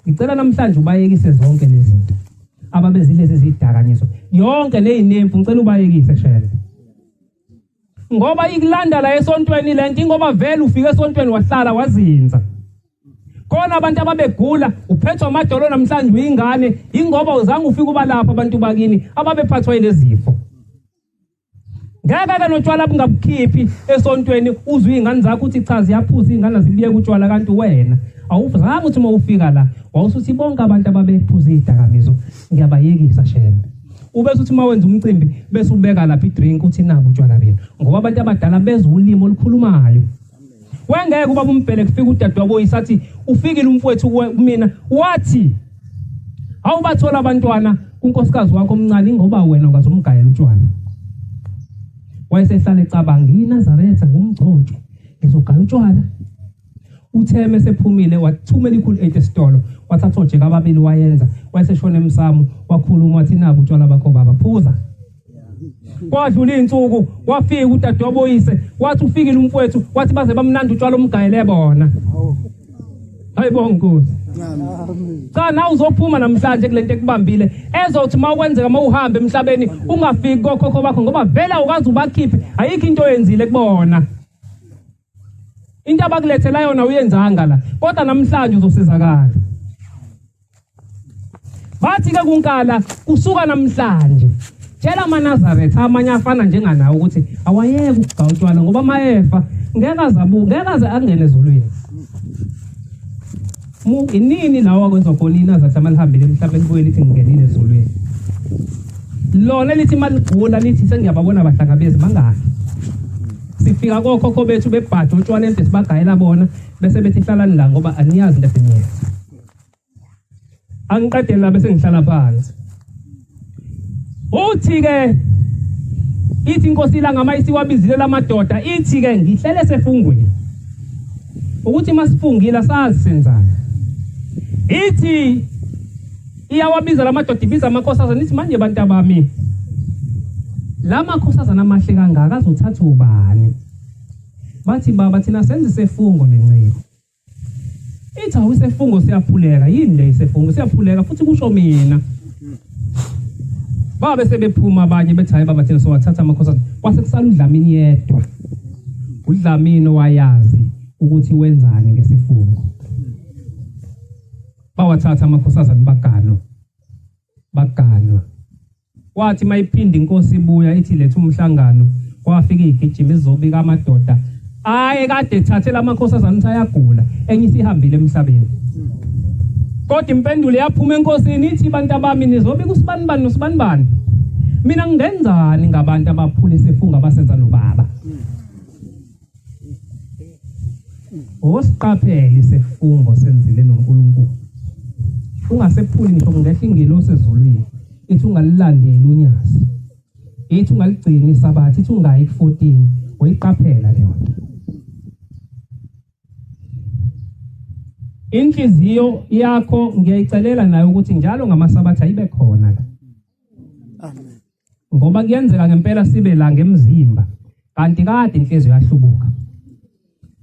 S4: ngicela namhlanje ubayekise zonke lezi zinto ababezidle zizidakanyiswa yonke leyinemfu ngicela ubayekise Shembe ngoba ikulanda la esontweni lento ingoba vele ufike esontweni wahlala wazinza. Khona abantu ababegula uphethwa amadolo namhlanje uyingane ingoba uzange ufike ubalapha abantu bakini ababephathwa yilezifo. Ngeke ke notshwala bungabukhiphi esontweni uzwe izingane zakho uthi cha ziyaphuza izingane zibiyeke utshwala kanti wena awuzange uthi uma ufika la wawusuthi bonke abantu ababephuza izidakamizwa ngiyabayekisa Shembe. Ubese uthi uma wenza umcimbi bese ubeka lapha idrink uthi nabu utshwala benu ngoba abantu abadala bezwa ulimi olukhulumayo. Wengeke ubaba uMbhele kufika udadewabo athi ufikile umfowethu kumina wathi Awubathola abantwana kunkosikazi wakho omncane ngoba wena ungazomgayela utshwala. Wayesehlala ecabanga iNazaretha ngumgcotshwa ngizogaya utshwala. Utheme sephumile wathumela ikhulu 8 esitolo wathatha ojeka ababili wayenza wayeseshona emsamo wakhuluma wathi nabu utshwala bakho baba phuza. Kwadlula izinsuku wafika udadewabo yise wathi ufikile umfowethu wathi baze bamnandi utshwala umgayele bona. Hayibo Nkosi. Cha nawe uzophuma namhlanje kulento ekubambile ezothi uma kwenzeka uma uhamba emhlabeni ungafiki kokhokho bakho ngoba vele awukazi ubakhiphe ayikho into oyenzile kubona. Into abakulethela yona uyenzanga la kodwa namhlanje uzosizakala. Bathi ke kuNkala kusuka namhlanje tshela amaNazaretha amanye afana njenganawo ukuthi awayeke ukugaya utshwala ngoba mayefa ngeke azabu ngeke aze angene ezulwini. Mu inini lawo akwenza khona iNazaretha malihambile emhlabeni libuye lithi ngingenile ezulwini. Lona lithi maligula lithi sengiyababona abahlangabezi bangaki. Sifika kokhokho bethu bebhaja utshwala ente sibagayela bona bese bethi hlalani la ngoba aniyazi into esiniyenza. Angiqedele la bese ngihlala phansi. Uthi ke ithi inkosi ilanga mayisiwabizile lamadoda ithi ke ngihlele sefungweni. Ukuthi masifungile sazi senzani. Ithi iyawabiza lamadoda ibiza amakhosazana ithi manje bantu abami la makhosazana amahle kangaka azothatha ubani? Bathi baba thina senze isefungo nenciko. Ithi awu isefungo siyaphuleka yini le isefungo siyaphuleka futhi kusho mina. Babe sebephuma abanye bethi hayi baba thina sowathatha amakhosazana kwase kusala uDlamini yedwa. uDlamini wayazi ukuthi wenzani ngesifungo. Bawathatha amakhosazana baganwa. Baganwa. Kwathi mayiphinda inkosi ibuya ithi letha umhlangano kwafika igijima izobika amadoda aye kade ethathela amakhosazana ukuthi ayagula enye isihambile emhlabeni. Kodwa impendulo yaphuma enkosini ithi bantu abami nizobika usibanibani nosibanibani. Mina ngingenzani ngabantu abaphula isifungo abasenza nobaba? Osiqaphele isifungo senzile noNkulunkulu. Ungasephuli ngisho kungehla ingelosi ezulwini ithi ungalilandeli unyazi. Ithi ungaligcini isabatha ithi ungayi ku-14 uyiqaphela leyo nto. Inhliziyo yakho ngiyayicelela nayo ukuthi njalo ngamasabatha ibe khona la.
S2: Amen.
S4: Ngoba kuyenzeka ngempela sibe la ngemzimba kanti kade inhliziyo yahlubuka.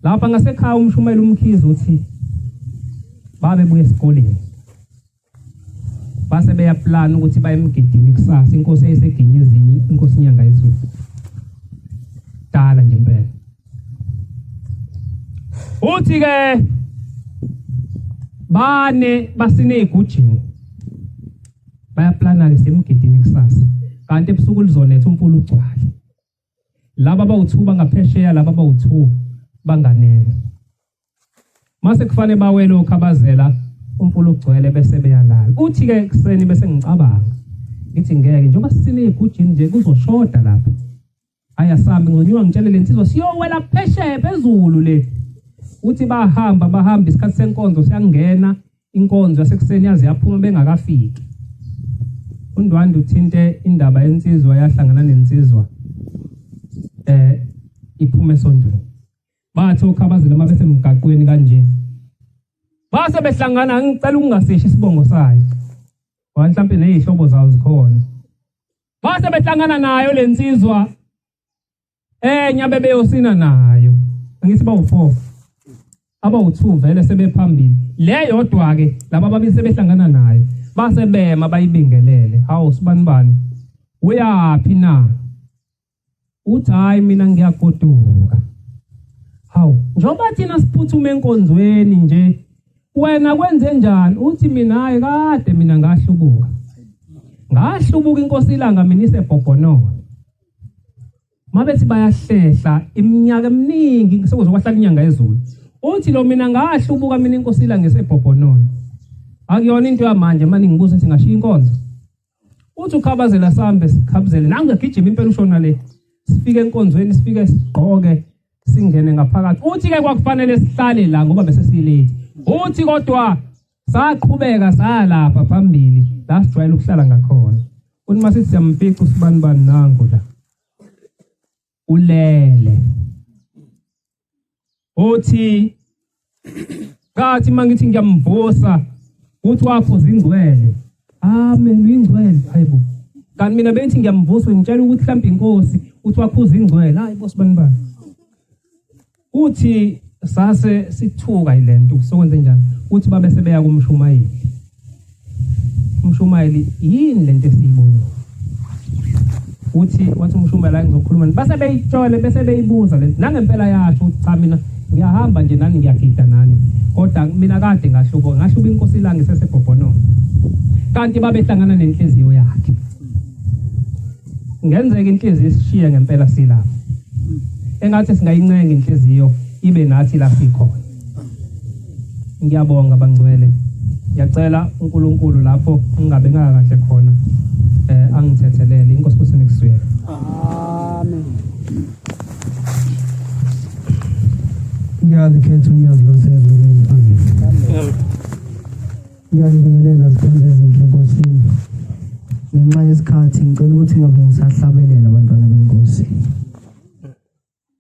S4: Lapha ngasekhaya umshumayeli uMkhize uthi babe buya esikoleni. Base beyaplan ukuthi baye emgidini kusasa inkosi eyiseginye izinye inkosi inyanga izulu. Dala nje impela. Uthi ke bane basine igujini. Bayaplana ke semgidini kusasa. Kanti ebusuku lizonetha umfula ugcwale. Laba abawu2 bangaphesheya laba abawu2 banganene. Mase kufanele bawele okhabazela umfula ugcwele bese beyalala. Uthi ke ekseni bese ngicabanga ngithi ngeke njengoba sisine igujini nje kuzoshoda lapha. Ayasambi ngizonyuka ngitshele lensizwa siyowela phesheya phezulu le. Uthi bahamba bahamba isikhathi senkonzo siyangena inkonzo yasekuseni yaze yaphuma bengakafiki. uNdwandwe uthinte indaba yensizwa yahlangana nensizwa iphume esontweni. Bathi okhabazela uma besemgaqweni kanje. Base behlangana ngicela ukungasisho isibongo sayo. Ngoba mhlawumbe nezihlobo zawo zikhona. Base behlangana nayo lensizwa enye bebeyosina nayo. Angithi bawu4. Abawu2 vele sebephambili. Le yodwa ke laba ababili sebehlangana nayo. Base bema bayibingelele. Hawu sibanibani. Uyaphi na? Uthi hayi mina ngiyagoduka. Hawu njengoba thina siphuthume enkonzweni nje wena kwenze njani? Uthi mina hayi kade mina ngahlubuka. Ngahlubuka inkosi ilanga mina isebhobhonono. Mabethi bayahlehla iminyaka eminingi sekuze kwahlala inyanga ezulu. Uthi lo mina ngahlubuka mina inkosi ilanga isebhobhonono. Akuyona into yamanje manje ngibuza ukuthi ngashiya inkonzo. Uthi ukhabazela sambe sikhabuzele nangu egijima impela ushona le. Sifike enkonzweni sifike sigqoke singene ngaphakathi. Uthi ke kwakufanele sihlale la ngoba bese silate. Uthi kodwa Saqhubeka saya lapha phambili la sijwayele ukuhlala ngakhona. Uthi uma sithi siyamfica usibanibani nangu la. Ulele. Uthi kathi mangithi ngiyamvusa uthi waphuza ingcwele. Amen uyingcwele hayibo. Kanti mina bengithi ngiyamvusa ngitshela ukuthi mhlawumbe inkosi uthi waphuza ingcwele. Hayibo sibanibani. Uthi sase sithuka yilento sokwenze njani uthi babe sebeya kumshumayeli umshumayeli yini lento esiyibona uthi wathi umshumayeli hayi ngizokhuluma base beyitshole bese beyibuza lento nangempela yasho ukuthi cha mina ngiyahamba nje nani ngiyagida nani kodwa mina kade ngahlubuka ngahluba inkosi ilanga isesebhobhonono kanti babehlangana nenhliziyo yakhe Ngenzeka inhliziyo isishiye ngempela silapha. Engathi singayincenga inhliziyo ibe nathi la sikhona. Ngiyabonga bangcwele. Ngiyacela uNkulunkulu lapho ngingabe ngakahle khona eh angithethelele inkosi kusini kuswele.
S2: Amen.
S5: Ngiyazikhetha unyazi losezulwini. Amen. Amen. Ngiyanibingelela zikhonza ezinhle enkosini. Ngenxa yesikhathi ngicela ukuthi ngabe ngisahlabelela abantwana benkosi.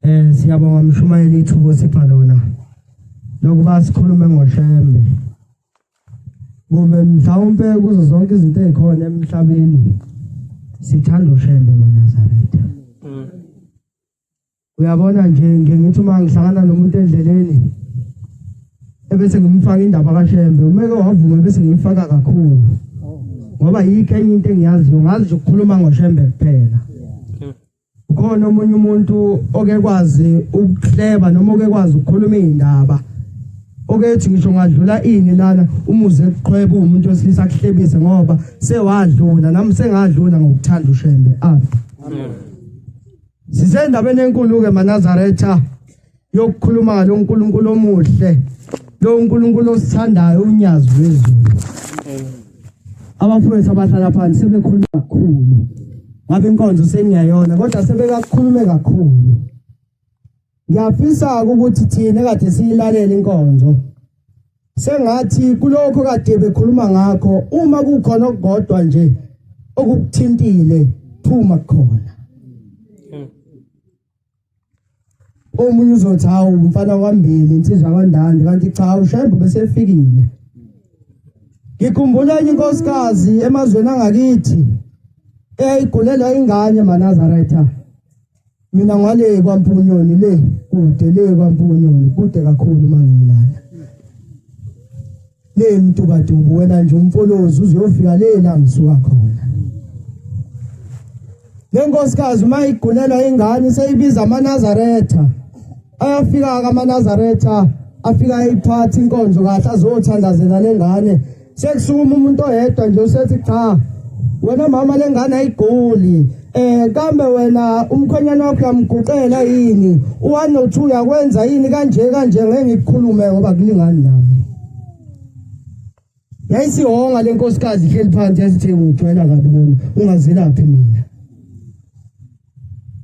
S5: Eh siyabonga mshumayeli ithuba osipha lona lokuba sikhulume ngoShembe. Kube mhlawumbe kuzo zonke izinto ezikhona emhlabeni sithanda uShembe maNazaretha. Uyabona nje ngike ngithi uma ngihlangana nomuntu endleleni ebese ngimfaka indaba kaShembe umeke wavuma bese ngiyifaka kakhulu ngoba yikho enye into engiyaziyo ngazi nje ukukhuluma ngoShembe kuphela ukhona omunye umuntu oke kwazi ukuhleba noma oke kwazi ukukhuluma izindaba okethi ngisho ngadlula ini lana umuze ekuqhweba umuntu wesilisa akuhlebise ngoba sewadlula nami sengadlula ngokuthanda uShembe amen Sisendabeni enkulu-ke maNazaretha yokukhuluma ngalo nkulunkulu omuhle lo nkulunkulu osithandayo unyazi lwezulu. Abafowethu abahlala phansi sebekhuluma kakhulu. Ngabe inkonzo sengiyayona kodwa sebekakhulume kakhulu. Ngiyafisa ukuthi thina kade siyilalela inkonzo sengathi kulokho kade bekhuluma ngakho uma kukhona okukodwa nje okukuthintile phuma kukhona omunye uzothi hawu umfana kwambili insizwa kwandandi kanti cha ushembe besefikile ngikhumbula enye inkosikazi emazweni angakithi eyayigulelwa ingane manazaretha Mina ngale kwaMpunyoni le kude le kwaMpunyoni kude kakhulu mangilana. Le mtubadubu wena nje umfolozi uzuyofika le la ngisuka khona. Le nkosikazi uma igulelwa ingane seyibiza amaNazaretha. Ayafika ke amaNazaretha afika ayiphatha inkonzo kahle azothandazela lengane. Sekusukuma umuntu oyedwa nje usethi cha wena mama lengane ayiguli eh kambe wena umkhwenyana wakho uyamguqela yini u1 no2 uyakwenza yini kanje kanje ngeke ngikukhulume ngoba kulingani nami yayisihonga lenkosikazi ihleli phansi yasithe ngijwayela kabi lona ungazelaphi mina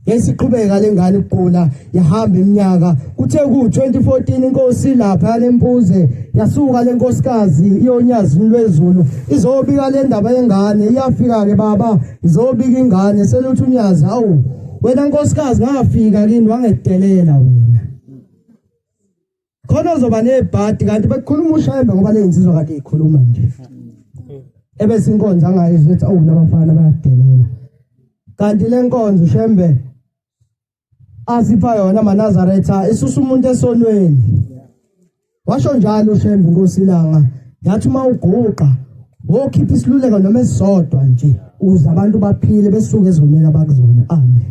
S5: Yayisiqhubeka lengane ukugula yahamba iminyaka kuthe ku-2014 inkosi lapha yalempuze yasuka lenkosikazi iyonyazini lwezulu izobika le ndaba yengane iyafika-ke baba izobika ingane seluthi unyazi hawu wena nkosikazi ngafika kini wangedelela wena khona uzoba nebhadi kanti bekukhuluma ushembe ngoba le insizwa kade ikhuluma nje ebese inkonzo angayizwa ethi awu labafana bayadelela kanti le nkonzo ushembe asipha yona maNazaretha isusa umuntu esonweni washo njalo ushembe inkosi ilanga yathi uma uguqa wokhipha isiluleko noma esisodwa nje ukuze abantu baphile besuke ezonweni abakuzona amen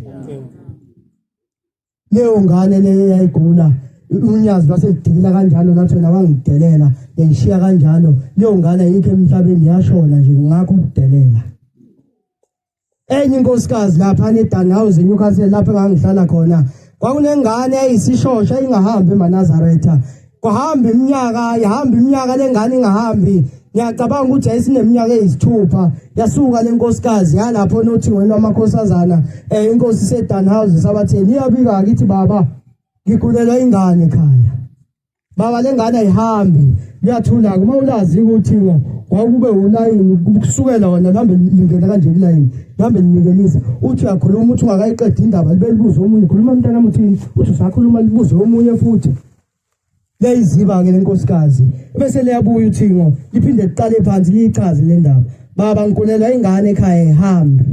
S5: Leyo ngane leyo eyayigula unyazi lwasedikila kanjalo lathi wena wangidelela yangishiya kanjalo leyo ngane ayikho emhlabeni yashona nje ngakho ukudelela enye inkosikazi lapha eDanhouse eNewcastle lapho engangihlala khona kwakunengane eyisishosha ingahambi emaNazaretha kwahamba iminyaka yahamba iminyaka lengane ingahambi ngiyacabanga ukuthi yayisineminyaka eyisithupha yasuka le nkosikazi yalapho nothingweni lwamakhosazana um inkosi isedan house sabatheni iyabika kithi baba ngigulelwa ingane ekhaya Baba lengane ayihambi liyathula uma ulazi ukuthi kwakube ulayini kusukela wona lihambe lingena kanje kulayini lihambe linikelisa uthi uyakhuluma uthi ungakayiqedi indaba libe libuze omunye khuluma mntanami uthini uthi usakhuluma libuze omunye futhi leyiziba-ke lenkosikazi bese liyabuya uthingo liphinde liqale phansi liyichaze le ndaba baba ngikulelwa ingane ekhaya ihambe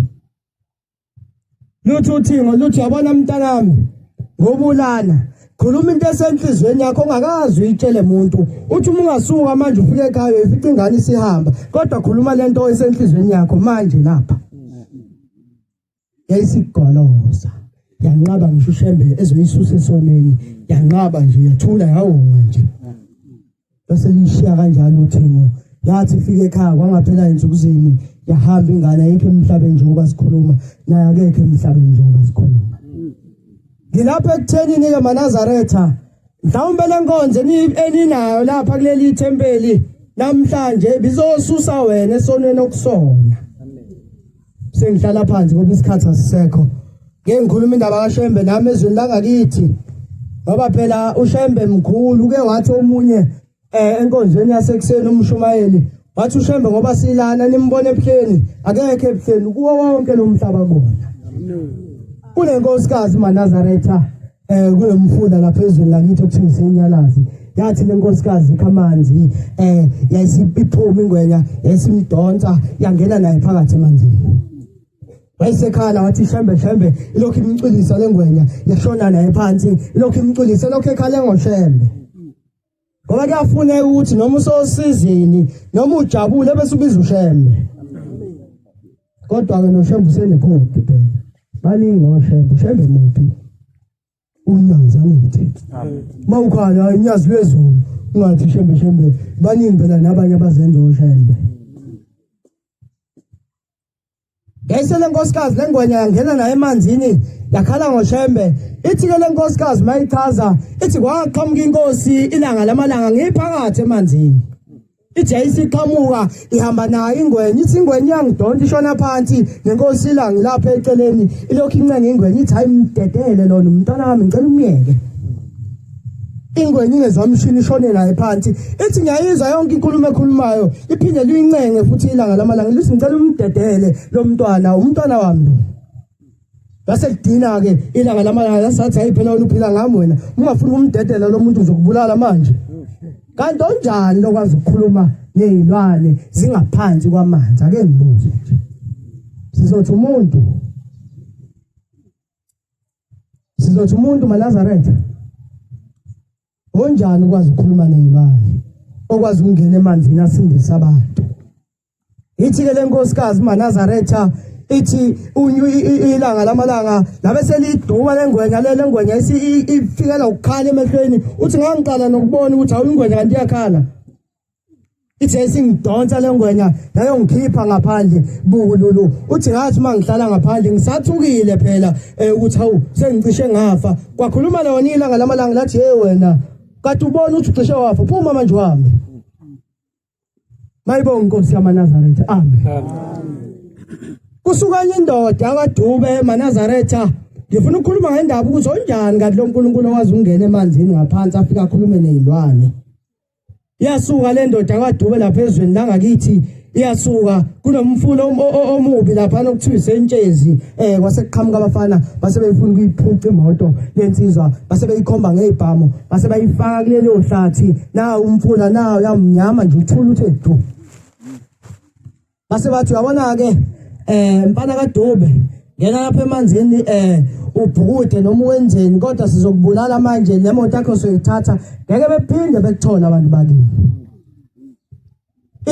S5: Lutho uthingo lutho yabona mntanami ngobulana khuluma into esenhlizweni yakho ongakazi uyitshele muntu uthi uma ungasuka manje ufike ekhaya uyifica ingane isihamba kodwa khuluma lento esenhlizweni yakho manje lapha yayisigoloza yanqaba ngisho ushembe ezoyisusa esonweni yanqaba nje yathula yawonga nje bese liyishiya kanjalo uthingo yathi ifike ekhaya kwangaphela insuku zini yahamba ingane ayikho emhlabeni njengoba sikhuluma naye akekho emhlabeni njengoba sikhuluma ngilapha ekuthenini-ke manazaretha mhlawumbe le nkonzo eninayo lapha kuleli thempeli namhlanje bizosusa wena esonweni okusona sengihlala phansi ngoba isikhathi asisekho ngeke ngikhuluma indaba kaShembe nami ezweni langakithi ngoba phela uShembe mkhulu ke wathi omunye eh enkonzweni yasekuseni umshumayeli wathi uShembe ngoba silana nimbone ebuhleni akekho ebuhleni kuwo wonke lo mhlaba kona kunenkosikazi maNazaretha eh kunomfula lapha ezweni lakithi okuthiwa isenyalazi yathi lenkosikazi ikhamanzi eh yayisiphuma ingwenya yayisimdonsa yangena naye phakathi emanzini wayesekhala wathi shembe shembe ilokhu imculisa lengwenya yashona naye phansi ilokhu imculisa lokhu ekhale ngoshembe ngoba kuyafuneka ukuthi noma usosizini noma ujabule bese ubiza ushembe kodwa ke noshembe usenekhodi phela baningi oshembe ushembe muphi unyazi angithi mawukhala inyazi lwezulu ungathi shembe shembe baningi phela nabanye abazenza oshembe Yayisele nkosikazi lengwenya yangena naye emanzini yakhala ngoshembe ithi ke lenkosikazi mayichaza ithi kwaqhamuka inkosi ilanga lamalanga ngiphakathi emanzini ithi yayisiqhamuka ihamba nayo ingwenya ithi ingwenya iyangidonsa ishona phansi nenkosi ilanga ilapha eceleni ilokhu incenga ingwenya ithi hayi mdedele lona umntwana wami ngicela umyeke ingwenya ingezwa mshini ishone naye phansi ithi ngiyayizwa yonke inkulumo ekhulumayo iphinde liyincenge futhi ilanga lamalanga lithi ngicela umdedele lo mntwana umntwana wami lo base lidina ke ilanga lamalanga lasathi hayi phela wena uphila ngami wena ungafuni ukumdedela lo muntu uzokubulala manje kanti onjani lokwazi ukukhuluma nezilwane zingaphansi kwamanzi ake ngibuze nje sizothi umuntu sizothi umuntu maNazaretha onjani ukwazi ukukhuluma nezilwane okwazi ukungena emanzini asindise abantu ithi ke lenkosikazi maNazaretha ithi ilanga lamalanga labe seliduba lengwenya le lengwenya ifikela ukukhala emehlweni uthi ngangiqala nokubona ukuthi awu ingwenya kanti iyakhala ithi yayisingidonsa le ngwenya yayongikhipha ngaphandle bukululu uthi ngathi uma ngihlala ngaphandle ngisathukile phela um ukuthi hawu sengicishe ngafa kwakhuluma lona ilanga lamalanga lathi hey wena kade ubona ukuthi ucishe wafa phuma manje uhambe mayibonga inkosi yamanazaretha amen kusuka enye indoda akadube emanazaretha ngifuna ukukhuluma ngendaba ukuthi onjani kanti lo nkulunkulu owazi ukungena emanzini ngaphansi afike akhulume nezilwane Iyasuka le ndoda kwaDube lapha ezweni langakithi iyasuka kunomfula omubi lapha okuthiwa isentshezi eh kwase kuqhamuka abafana base beyifuna ukuyiphuca imoto lensizwa base beyikhomba ngezibhamu base bayifaka kulelo hlathi na umfula na uyamnyama nje uthula uthe du Base bathi uyabona ke eh mfana kaDube ngena lapha emanzini eh ubhukude noma wenzeni kodwa sizokubulala manje le moto yakho soyithatha ngeke bephinde bekuthole abantu bakini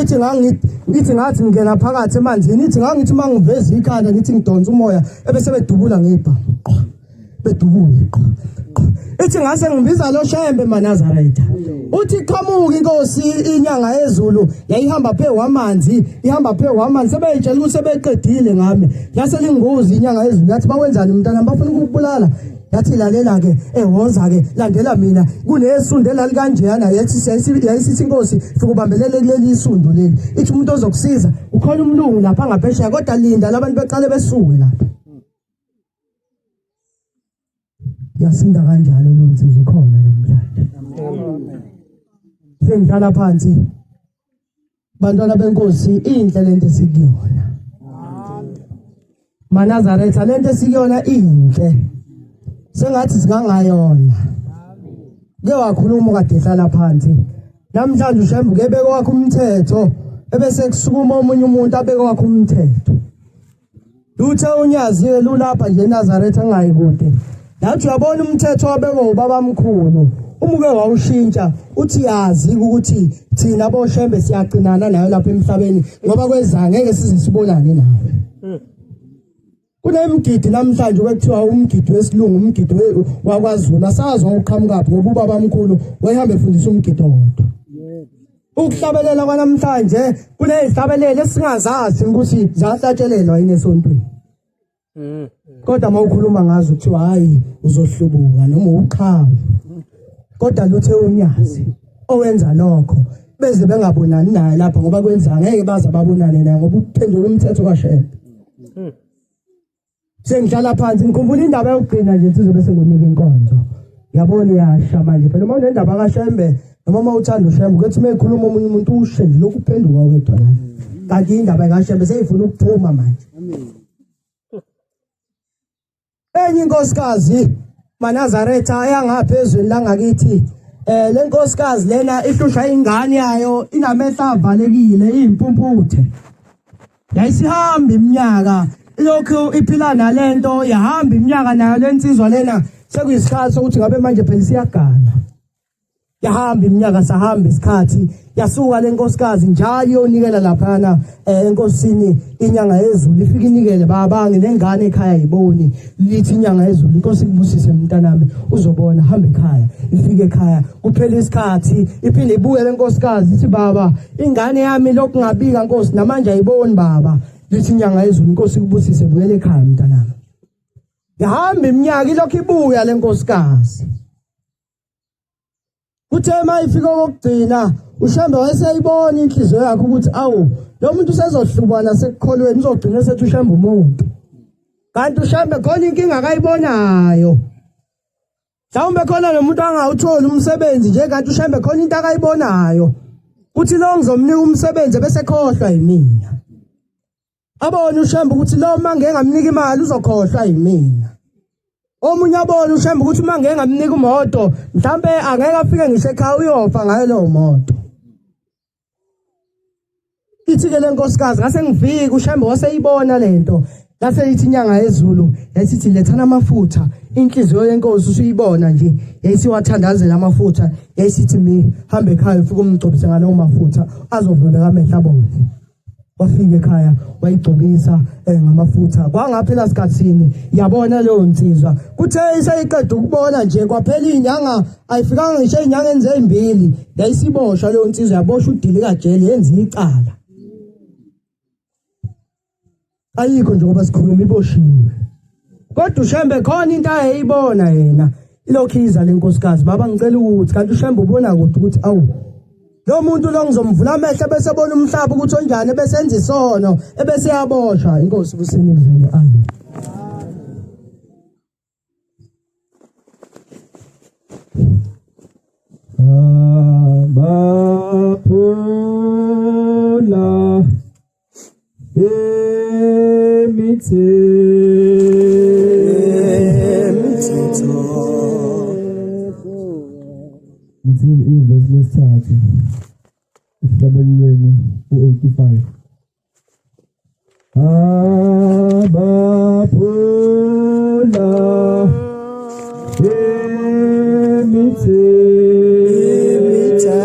S5: ithi ngangithi ngithi ngathi ngingena phakathi emanzini ithi ngangithi uma ngiveza ikhanda ngithi ngidonsa umoya ebese bedubula ngebhamu bedubule ithi ngase ngibiza lo shembe manazaretha uthi qhamuka inkosi inyanga yezulu yayihamba phe wamanzi ihamba phe wamanzi sebeyitshela ukuthi sebeqedile ngami yase lingozi inyanga yezulu yathi bawenzani mntana bafuna ukukubulala yathi lalela ke ewoza ke landela mina kunesundu elalikanjeyana yathi yayisithi inkosi fikubambelele kuleli isundu leli ithi umuntu ozokusiza ukhona umlungu lapha ngaphesheya kodwa linda labantu beqale besuke lapha Yasinda kanjalo lo nsizwa ukhona namhlanje. Sengihlala phansi. Bantwana benkosi inhle lento esikuyona. Manazaretha lento esikuyona inhle. Sengathi singangayona. Ke wakhuluma kade ehlala phansi. Namhlanje uShembe ke beke wakho umthetho ebese kusukuma omunye umuntu abeke wakho umthetho. Luthe unyazi lulapha nje eNazaretha angayi kude. Nathi uyabona umthetho wabekwa ubabamkhulu. Uma uke wawushintsha uthi yazi ukuthi thina boshembe siyagcinana nayo lapha emhlabeni ngoba kweza ngeke size sibonane nawe. Kunemigidi namhlanje kwekuthiwa umgidi wesilungu umgidi wakwaZulu asazi wawuqhamukaphi ngoba ubabamkhulu wayehamba efundisa umgidi owodwa. Ukuhlabelela kwanamhlanje kunezihlabelelo esingazazi ukuthi zahlatshelelwa yini esontweni. Kodwa uma ukhuluma ngazo kuthiwa hayi uzohlubuka noma uqhawe. Kodwa luthe unyazi owenza lokho beze bengabonani naye lapha ngoba kwenza ngeke baze babonane naye ngoba uphendula umthetho kaShembe. Sengihlala phansi ngikhumbula indaba yokugcina nje sizobe sengunika inkonzo. Yabona iyasha manje phela uma unendaba kaShembe noma uma uthanda uShembe kuthi uma ekhuluma omunye umuntu ushe nje lokhu uphenduka wedwa la. Kanti indaba kaShembe seyifuna ukuphuma manje. Enye inkosikazi maNazaretha eyangapha ezweni langakithi eh le nkosikazi lena ihlushwa ingane yayo inamehlo avalekile iyimpumputhe yayisihamba iminyaka ilokhu iphila nalento yahamba iminyaka nayo lensizwa lena sekuyisikhathi sokuthi ngabe manje phela isiyagana yahamba iminyaka sahamba isikhathi yasuka le nkosikazi njalo iyonikela laphana eh, enkosini inyanga yezulu ifike inikele baba nginengane ekhaya yiboni lithi inyanga yezulu inkosi ikubusise mntanami uzobona hamba ekhaya ifike ekhaya kuphela isikhathi iphinde ibuye le nkosikazi ithi baba ingane yami lokungabika nkosi namanje ayiboni baba lithi inyanga yezulu inkosi ikubusise buyele ekhaya mntanami yahamba iminyaka ilokhu ibuya le nkosikazi Kuthe uma ifika okokugcina uShembe wayeseyibona inhliziyo yakhe ukuthi awu lo muntu usezohlubana sekukholweni uzogcina esethi uShembe umuntu. Kanti uShembe khona inkinga akayibonayo. Mhlawumbe khona nomuntu angawutholi umsebenzi nje kanti uShembe khona into akayibonayo. Kuthi lo ngizomnika umsebenzi bese khohlwa yimina. Abone uShembe ukuthi lo uma ngeke ngamnika imali uzokhohlwa yimina. Omunye abone uShembe ukuthi uma ngeke ngamnika imoto mhlambe angeke afike ngisho ekhaya uyofa ngayo leyo moto. Ithi ke lenkosikazi ngase ngifika uShembe waseyibona lento. Lase ithi inyanga yezulu yayisithi lethana amafutha inhliziyo yenkosi usuyibona nje yayisiwathandazela amafutha yayisithi mi hambe ekhaya ufike umgcobise ngalowo mafutha azovuleka amehlo abone. Wafika ekhaya wayigcobisa eh, ngamafutha kwangaphela sikhathini yabona leyo nsizwa kuthe iseyiqeda ukubona nje kwaphela inyanga ayifikanga ngisho ey'nyangeni ezimbili yayisiboshwa leyo nsizwa yaboshwa udili kajele yenza icala ayikho njengoba sikhuluma iboshiwe kodwa uShembe khona into ayeyibona yena ilokhu iza lenkosikazi baba ngicela ukuthi kanti uShembe ubona kude ukuthi awu lo muntu lo ngizomvula amehlo bese ebona umhlaba ukuthi onjani ebese enza isono ebese yaboshwa inkosi kusinizwile amen
S1: Abaphula
S5: Imithetho.
S1: Ngithi ivesi lesithathu esihlabelelweni u-85 Abaphula
S5: Imithetho.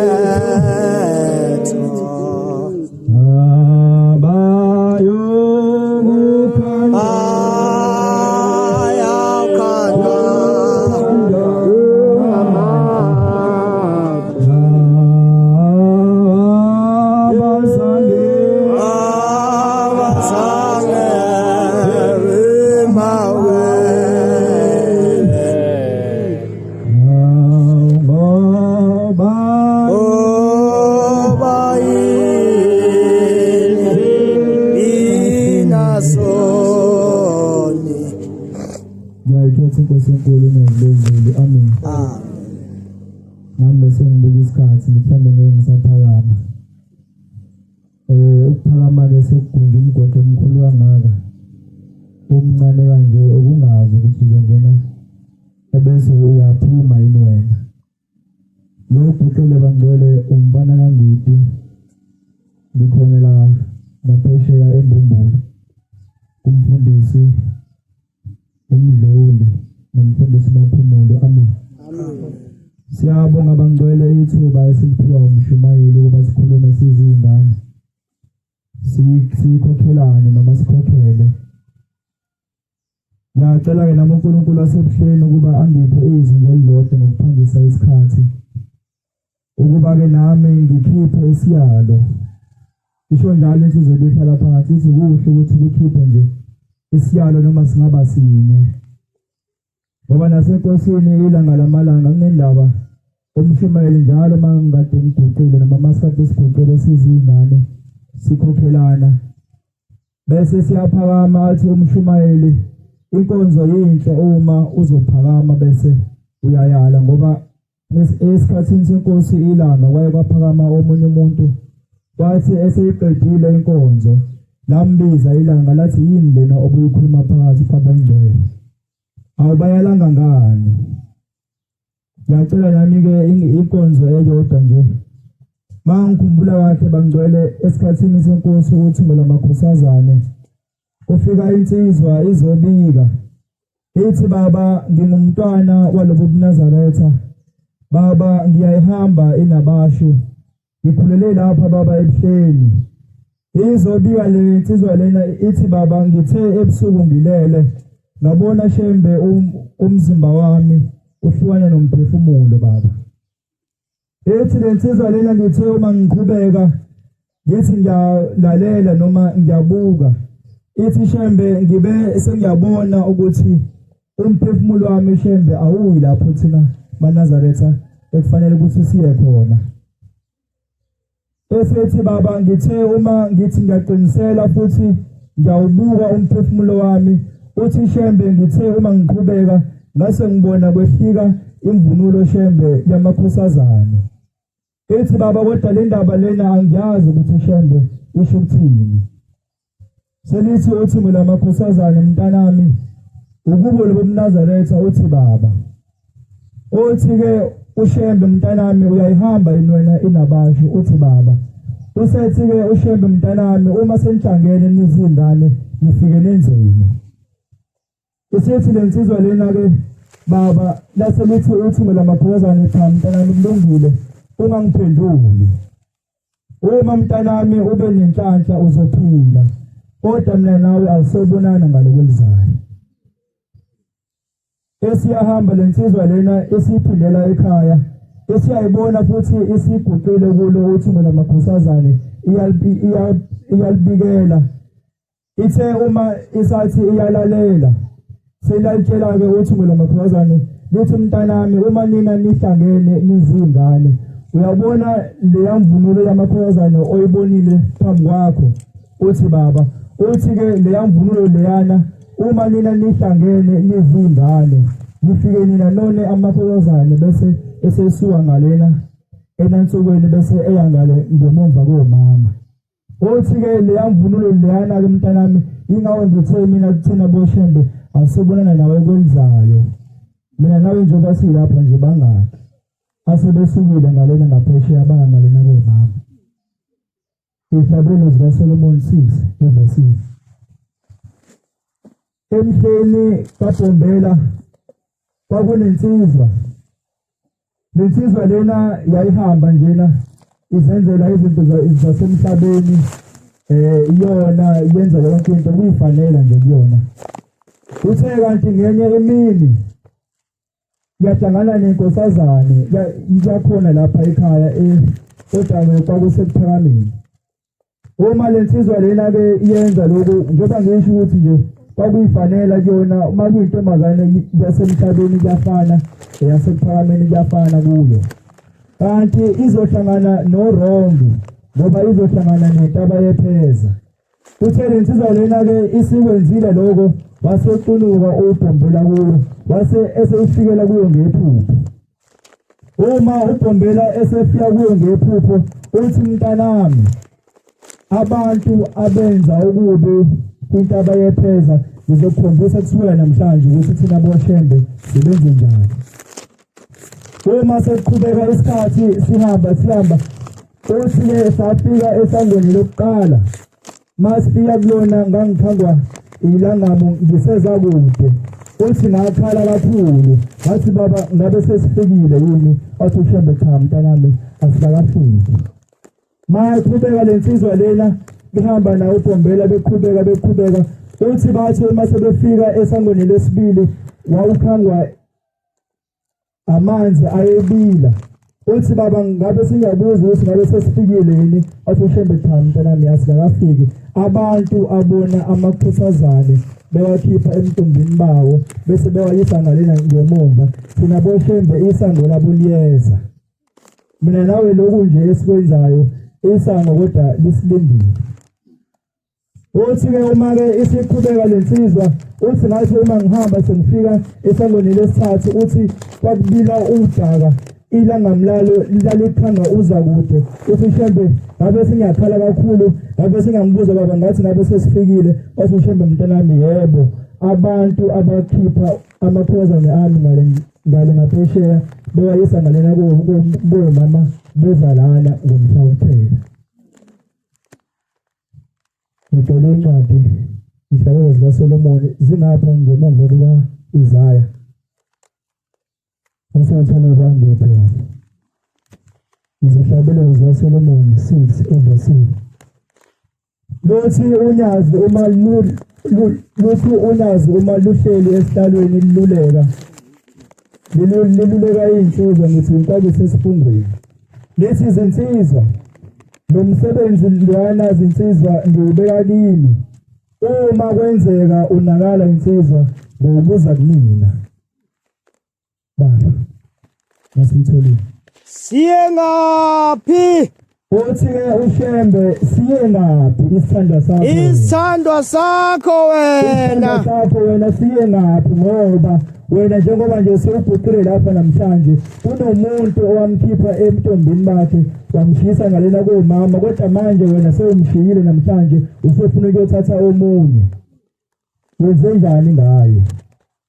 S1: Abayokukhanya
S5: Ayakhanya.
S1: Abazange
S5: Abazange emawe.
S1: Ngoba
S5: Oba yini inasoni.
S1: Ngiyayikhetha inkosi enkulu nezilezulu. Amen.
S5: Amen.
S6: Nami bese ngibuka isikhathi mhlawumbe ngeke ngisaphakama. Ukuphakama-ke sekugunje umgwaqo omkhulu kangaka omncane kanje okungazi ukuthi uzongena ebese uyaphuma yini wena. Lo guqele bangcwele umfana kaNgidi ngikhona la ngaphesheya eMbumbulu kumfundisi uMdluli nomfundisi Maphumulo. Amen. Siyabonga bangcwele ithuba esiliphiwa umshumayeli ukuba sikhulume sizingane. Sikhokhelane noma sikhokhele. Ngiyacela ke nami uNkulunkulu wasebuhleni ukuba angiphe izwi nje elilodwa ngokuphangisa isikhathi. Ukuba ke nami ngikhiphe isiyalo. Isho njalo insizwa ebihlala phansi ithi kuhle ukuthi kukhiphe nje isiyalo noma singaba sinye. Ngoba nasenkosini ilanga lamalanga kunendaba umshumayeli njalo uma ngikade ngiguqile noma masikade siguqile sizingane sikhokhelana bese siyaphakama athi umshumayeli inkonzo yinhle uma uzophakama bese uyayala ngoba esikhathini senkosi ilanga kwaye kwaphakama omunye umuntu wathi eseyiqedile inkonzo lambiza ilanga lathi yini lena obuyikhuluma phakathi kwabangcwele awubayalanga ngani ngiyacela nami-ke inkonzo eyodwa nje mangikhumbula kahle bangcwele esikhathini senkosi ukuthi ngolamakhosazane kufika insizwa izobika ithi baba ngingumntwana walobu buNazaretha baba ngiyayihamba inabashu ngikhulele lapha baba ebuhleni izobika le insizwa lena ithi baba ngithe ebusuku ngilele ngabona shembe umzimba wami uhlukana nomphefumulo baba Ethi le nsizwa lena ngithe uma ngiqhubeka ngithi ngiyalalela noma ngiyabuka ithi shembe ngibe sengiyabona ukuthi umphefumulo wami shembe awuyi lapho thina maNazaretha ekufanele ukuthi siye khona. Esethi baba ngithe uma ngithi ngiyaqinisela futhi ngiyawubuka umphefumulo wami uthi shembe ngithe uma ngiqhubeka ngase ngibona kwehlika imvunulo shembe yamakhosazane ethi baba kodwa le ndaba lena angiyazi ukuthi shembe isho ukuthini Selithi uthi ngolamakhosazane mntanami ukubo lobumnazaretha uthi baba uthi ke uShembe mntanami uyayihamba inwena inabasho uthi baba usethi ke uShembe mntanami uma senihlangene nizingane nifike nenzeni isithi lensizwa lena ke baba lase lithi uthi ngolamakhosazane cha mntanami kulungile ungangiphenduli Uma mntanami ube nenhlanhla uzophila, kodwa mina nawe awusobonana ngale kwelizayo. Esiyahamba lensizwa lena esiphindela ekhaya esiyayibona futhi isiguqile kulo uthingo lamakhosazane iyalibikela Ithe uma isathi iyalalela selalitshela-ke uthingo lwamakhosazane lithi mntanami uma nina nihlangene nizingane uyabona leya mvunulo yamakhosazane oyibonile phambi kwakho uthi baba uthi-ke leya mvunulo leyana uma nina nihlangene nizingane nifike nina none amakhosazane bese esesuka ngalena enansukwini bese eya ngale ngemumva komama Uthi-ke leya mvunulo leyana-ke mntanami ingawe ngithe mina kuthina boshembe asobonana nawe kwelizayo mina nawe njengoba silapha nje bangaki asebesukile ngalena ngaphesheya baya ngalena komama Ihlabelo zikaSolomon 6 evesini emhleni kaBhombela kwakunensizwa lensizwa lena yayihamba njena izenzela izinto zasemhlabeni eh iyona yenza yonke into kuyifanela nje kuyona uthe kanti ngenye imini yahlangana nenkosazane yakhona lapha ekhaya eh kodwa kwakusekuphakameni Uma le nsizwa lena ke iyenza lokhu njengoba ngisho ukuthi nje kwakuyifanela kuyona uma kuyintombazane yasemhlabeni kuyafana eyasekuphakameni kuyafana kuyo kanti izohlangana no-wrong ngoba izohlangana nentaba yepheza uthe le nsizwa lena-ke isikwenzile lokho wasecunuka ubhombela kuyo wase eseyifikela kuyo ngephupho. Uma uBhombela esefika kuyo ngephupho uthi mntanami, abantu abenza okubi kwintaba yepheza ngizokukhombisa kusukela namhlanje ukuthi thina boShembe sibenze njani. Uma sekuqhubeka isikhathi sihamba sihamba, uthi-ke safika esangweni lokuqala. Masifika kulona ngangithangwa ilangamu ngiseza kude. Uthi ngakhala kakhulu, ngathi baba ngabe sesifikile yini? Wathi uShembe cha mntanami asikakafiki. Mayaqhubeka le nsizwa lena behamba nawo uBhombela beqhubeka beqhubeka, uthi bathi uma sebefika esangweni lesibili wawukhangwa amanzi ayebila. Uthi baba ngabe singabuza ukuthi ngabe sesifikile yini? Wathi uShembe cha mntanami asikakafiki. Abantu abona amakhosazane bewakhipha emtumbini bawo bese bewayisa ngalena ngemumva. Thina boShembe isango labo liyeza. Mina nawe lokhu nje esikwenzayo isango kodwa lisilindile. Uthi-ke uma-ke isiqhubeka le nsizwa, uthi ngathi uma ngihamba sengifika esangweni lesithathu, uthi kwakubila udaka ilangamlalo lalikhanga uza kude. Uthi uShembe ngabe sengiyakhala kakhulu, ngabe sengiyambuza baba ngathi ngabe sesifikile. Wathi uShembe mntanami yebo, abantu abakhipha amakhosazane ami ngale ngaphesheya bewayisa ngalena komama bezalana ngomhla kuphela. Ngithole incwadi izihlabelelo zikaSolomoni zingapha ngemuva kuka-Isaya. Usethole kwangiphi yona. Izihlabelelo zikaSolomoni 6 evesini. Luthi unyazi uma luthi unyazi uma luhleli esihlalweni liluleka. Liluleka iy'nsizwa ngithi inkwabise esifungweni. Lithi izinsizwa lo msebenzi lwana zinsizwa ngiwubeka kini. Uma kwenzeka unakala insizwa ngowubuza kumina. Baba masiyitholile.
S5: Siye ngaphi?
S6: Uthi-ke uShembe siye ngaphi isithandwa sakho?
S5: Isithandwa sakho wena.
S6: Isithandwa sakho wena siye ngaphi? Ngoba wena njengoba nje sewubhuqile lapha namhlanje, kunomuntu owamkhipha emntombini bakhe wamshisa ngalena komama, kodwa manje wena sewumshiyile namhlanje usufuna ukuyothatha omunye. Wenze njani ngaye?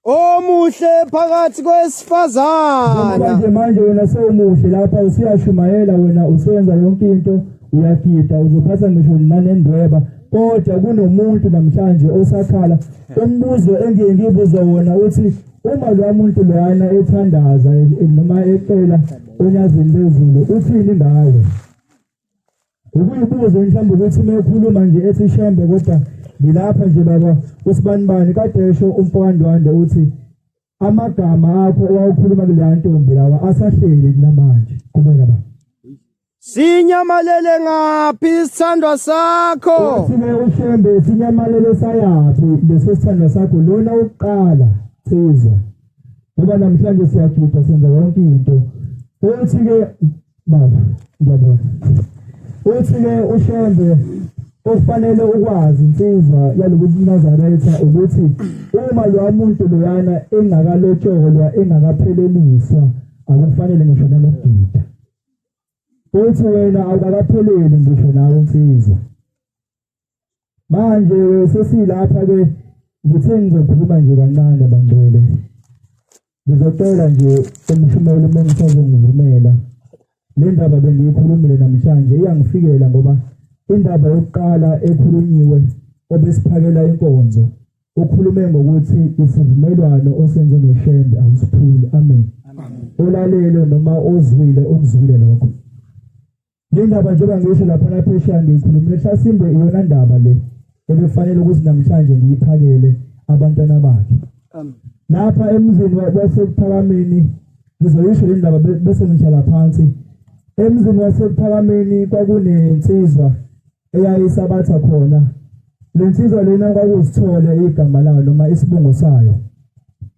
S5: Omuhle phakathi kwesifazana.
S6: Manje manje wena sewumuhle lapha usuyashumayela wena usuyenza yonke into, uyagida uzophatha ngisho nanendweba, kodwa kunomuntu namhlanje osakhala. Umbuzo engiye ngibuza wona uthi uma lo muntu loyana ethandaza noma ecela onyazini lezulu uthini ngawe? Ukuyibuza mhlawumbe ukuthi uma ekhuluma nje ethi Shembe kodwa ngilapha nje baba usibanibani kade esho umfowandwande uthi amagama akho owawukhuluma kuleya ntombi lawa asahleli namanje. Qhubeka baba.
S5: Sinyamalele ngaphi isithandwa sakho?
S6: Uthi-ke uShembe sinyamalele sayaphi leso sithandwa sakho lona wokuqala sizwa. Ngoba namhlanje siyagida senza yonke into. Uthi-ke baba ngiyabona. Uthi-ke uShembe okufanele ukwazi insizwa yalobu Nazaretha ukuthi uma lo muntu loyana engakalotsholwa engakapheleliswa akufanele ngisho nanokugida. Uthi wena awukakapheleli ngisho nawe insizwa. Manje sesilapha ke ngithe ngizokhuluma nje kancane bangcwele. Ngizocela nje umshumeli uma ngisazongivumela. Le ndaba bengiyikhulumile namhlanje iyangifikela ngoba indaba yokuqala ekhulunyiwe obesiphakela inkonzo ukhulume ngokuthi isivumelwano osenze noShembe awusiphuli. Amen. Olalele noma ozwile ukuzwile lokho. Le ndaba njengoba ngisho lapha naphesheya ngiyikhulumile hlasimbe iyona ndaba le ebekufanele ukuthi namhlanje ngiyiphakele abantwana bakhe. Lapha emzini waseKuphakameni ngizoyisho le ndaba bese ngihlala phansi. Emzini waseKuphakameni kwakunensizwa eyayisabatha khona. Le nsizwa lena kwakuzithole igama layo noma isibongo sayo.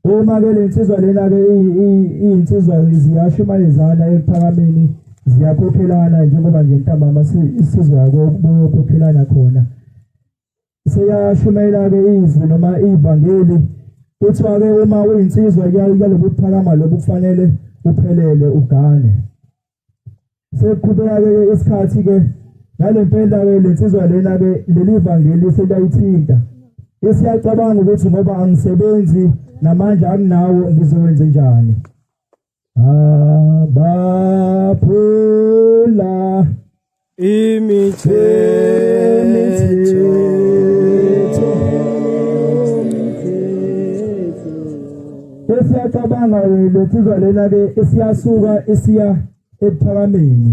S6: Uma ke le nsizwa lena ke iyinsizwa ziyashumayezana ekuphakameni, ziyakhokhelana njengoba nje ntambama isizwa kokhokhelana khona. Seyashumayela ke izwi noma ivangeli. Kuthiwa ke uma uyinsizwa yalobu kuphakama lobu kufanele uphelele ugane. Sekuqhubeka-ke isikhathi-ke nalempela-ke lensizwa lena-ke leli vangeli seliyayithinta, isiyacabanga ukuthi ngoba angisebenzi namandla anginawo ngizowenze njani. Abaphula
S2: imithetho
S6: esiyacabanga lensizwa lena-ke isiyasuka isiya ekuphakameni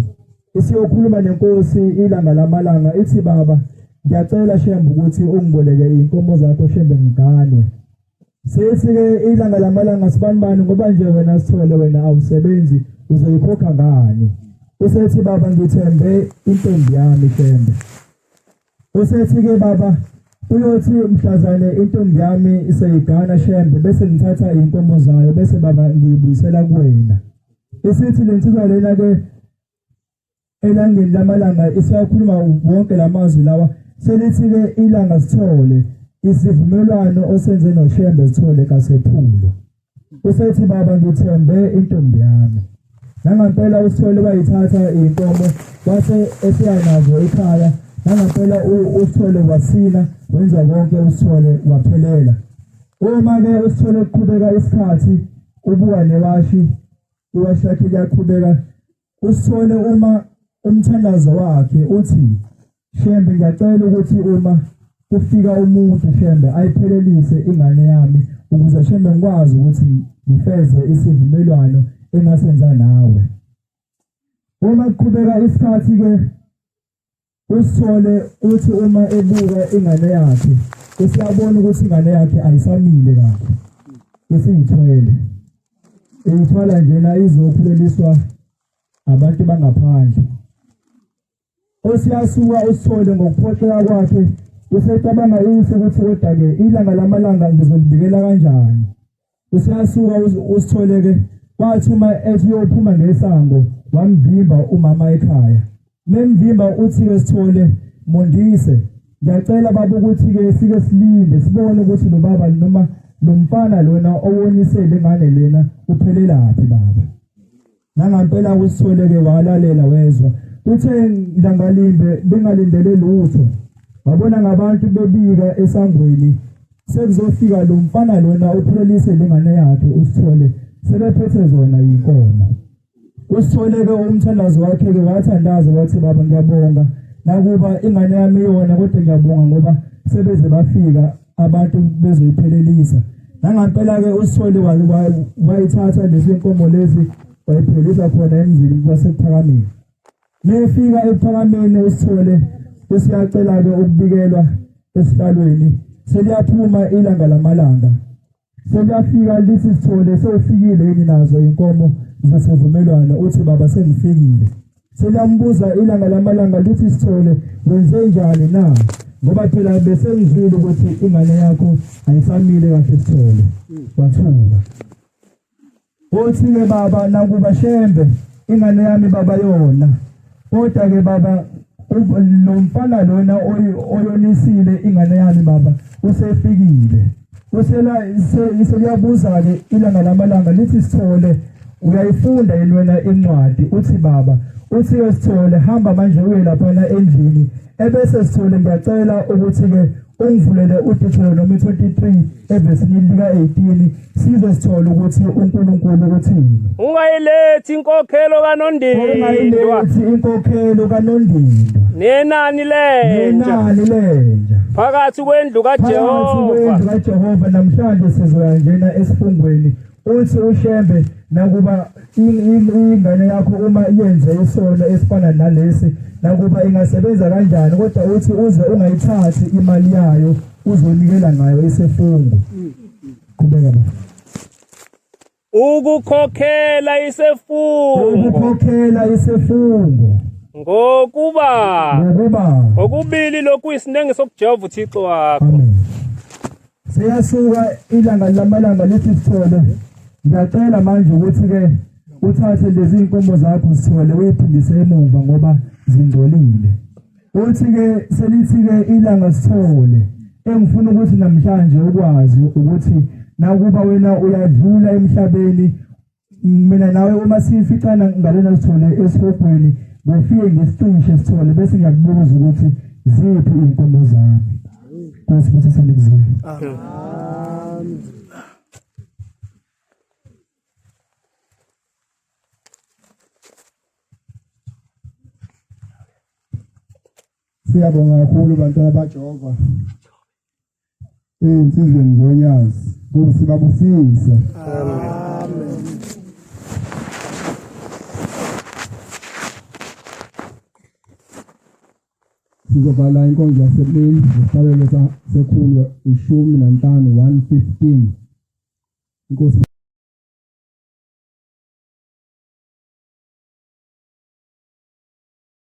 S6: isiyokhuluma nenkosi ilanga lamalanga, ithi baba ngiyacela Shembe ukuthi ungiboleke inkomo zakho Shembe ngiganwe. Sethi-ke ilanga lamalanga sibanibani ngoba nje wena Sithole wena awusebenzi uzoyikhokha ngani? Usethi baba ngithembe intombi yami Shembe. Usethi-ke baba uyothi mhlazane intombi yami iseyigana Shembe bese ngithatha inkomo zayo bese baba ngiyibuyisela kuwena. Isithi lensizwa lena-ke elangeni lamalanga isiyakhuluma wonke lamazwi lawa, selithi-ke ilanga Sithole isivumelwano osenze noShembe Sithole kasephulwa. Usethi baba ngithembe intombi yami. Nangampela uSithole wayithatha inkomo wase esiya nazo ekhaya. Nangampela uSithole wasina wenza konke, uSithole waphelela. Uma-ke uSithole kuqhubeka isikhathi ubuka newashi, iwashi lakhe liyaqhubeka. USithole uma umthandazo wakhe uthi Shembe ngiyacela ukuthi uma kufika umuntu Shembe ayiphelelise ingane yami ukuze Shembe ngikwazi ukuthi ngifeze isivumelwano engasenza nawe. Uma kuqhubeka isikhathi-ke uSithole uthi uma ebuka ingane yakhe usiyabona ukuthi ingane yakhe ayisamile kahle, isiyithwele, iyithwala njena izokhuleliswa abantu bangaphandle. Osiyasuka uSithole ngokuphoxeka kwakhe usecabanga isu ukuthi kodwa-ke ilanga lamalanga ngizolibikela kanjani. Usiyasuka uSithole-ke kwathi uma ethi uyophuma ngesango wamvimba umama ekhaya. Memvimba uthi-ke Sithole Mondise ngiyacela baba ukuthi-ke sike silinde sibone ukuthi lo baba noma lo mfana lona owonisele ingane lena uphelelaphi baba. Nangampela uSithole-ke walalela wezwa. Kuthe langalimbe bengalindele lutho wabona ngabantu bebika esangweni sekuzofika lo mfana lona ophulelise lengane yakhe uSithole sebephethe zona inkomo. USithole-ke umthandazo wakhe-ke wathandaza wathi baba ngiyabonga nakuba ingane yami iyona kodwa ngiyabonga ngoba sebeze bafika abantu bezoyiphelelisa. Nangampela-ke uSithole wayithatha lezi nkomo lezi wayiphelelisa khona emzini waseKuphakameni. Nefika ekuphakameni uSithole usiyacela-ke ukubikelwa esihlalweni, seliyaphuma ilanga lamalanga. Seliyafika lithi Sithole sewufikile yini nazo inkomo zesivumelwano? Uthi baba sengifikile. Seliyambuza ilanga lamalanga lithi Sithole wenze njani na? Ngoba phela besengizwile ukuthi ingane yakho ayisamile kahle Sithole. Wathuka. Uthi-ke baba nakuba Shembe ingane yami baba yona, kodwa-ke baba lo mfana lona oyonisile ingane yami baba usefikile. Seliyabuza-ke ilanga lamalanga lithi Sithole uyayifunda yini wena incwadi? Uthi baba, uthi-ke Sithole hamba manje uye laphana endlini ebese Sithole ngiyacela ukuthi-ke ungivulele uDeuteronomy 23 evesini lika-18 size sithole ukuthi uNkulunkulu uthini.
S4: Ungayilethi inkokhelo kanondindwa,
S6: Ungayilethi inkokhelo kanondindwa
S4: nenani lenja
S6: nenani lenja
S4: phakathi kwendlu
S6: phakathi
S4: kaJehova.
S6: kwendlu kaJehova. Namhlanje sizoya njena esifungweni uthi uShembe nakuba ingane yakho uma yenze isono esifana nalesi nakuba ingasebenza kanjani kodwa uthi uze ungayithathi imali yayo uzonikela ngayo isifungo. Qhubeka baba.
S4: Ukukhokhela isifungo,
S6: Ukukhokhela isifungo
S4: ngokuba okubili lokhu isinengi sokuJehova uThixo wakho.
S6: Amen. Siyasuka ilanga lamalanga lithi Sithole ngiyacela manje ukuthi-ke uthathe lezi inkomo zakho Sithole uyiphindise emuva ngoba zingcolile. Uthi-ke selithi-ke ilanga Sithole engifuna ukuthi namhlanje ukwazi ukuthi nakuba wena uyadlula emhlabeni Mina nawe uma sificana ngalena sithole esihogweni, ngofike ngisicishe sithole bese ngiyakubuza ukuthi ziphi iy'nkomo zami. Nkosi busise nikuzwile.
S2: Amen.
S1: Siyabonga kakhulu bantwana baJehova. Ey'nsizweni zonyazi. Nkosi babusise.
S2: Amen.
S1: Sizovala inkonzo yasepleni ngesabelo sekhulu 15 115. Inkosi.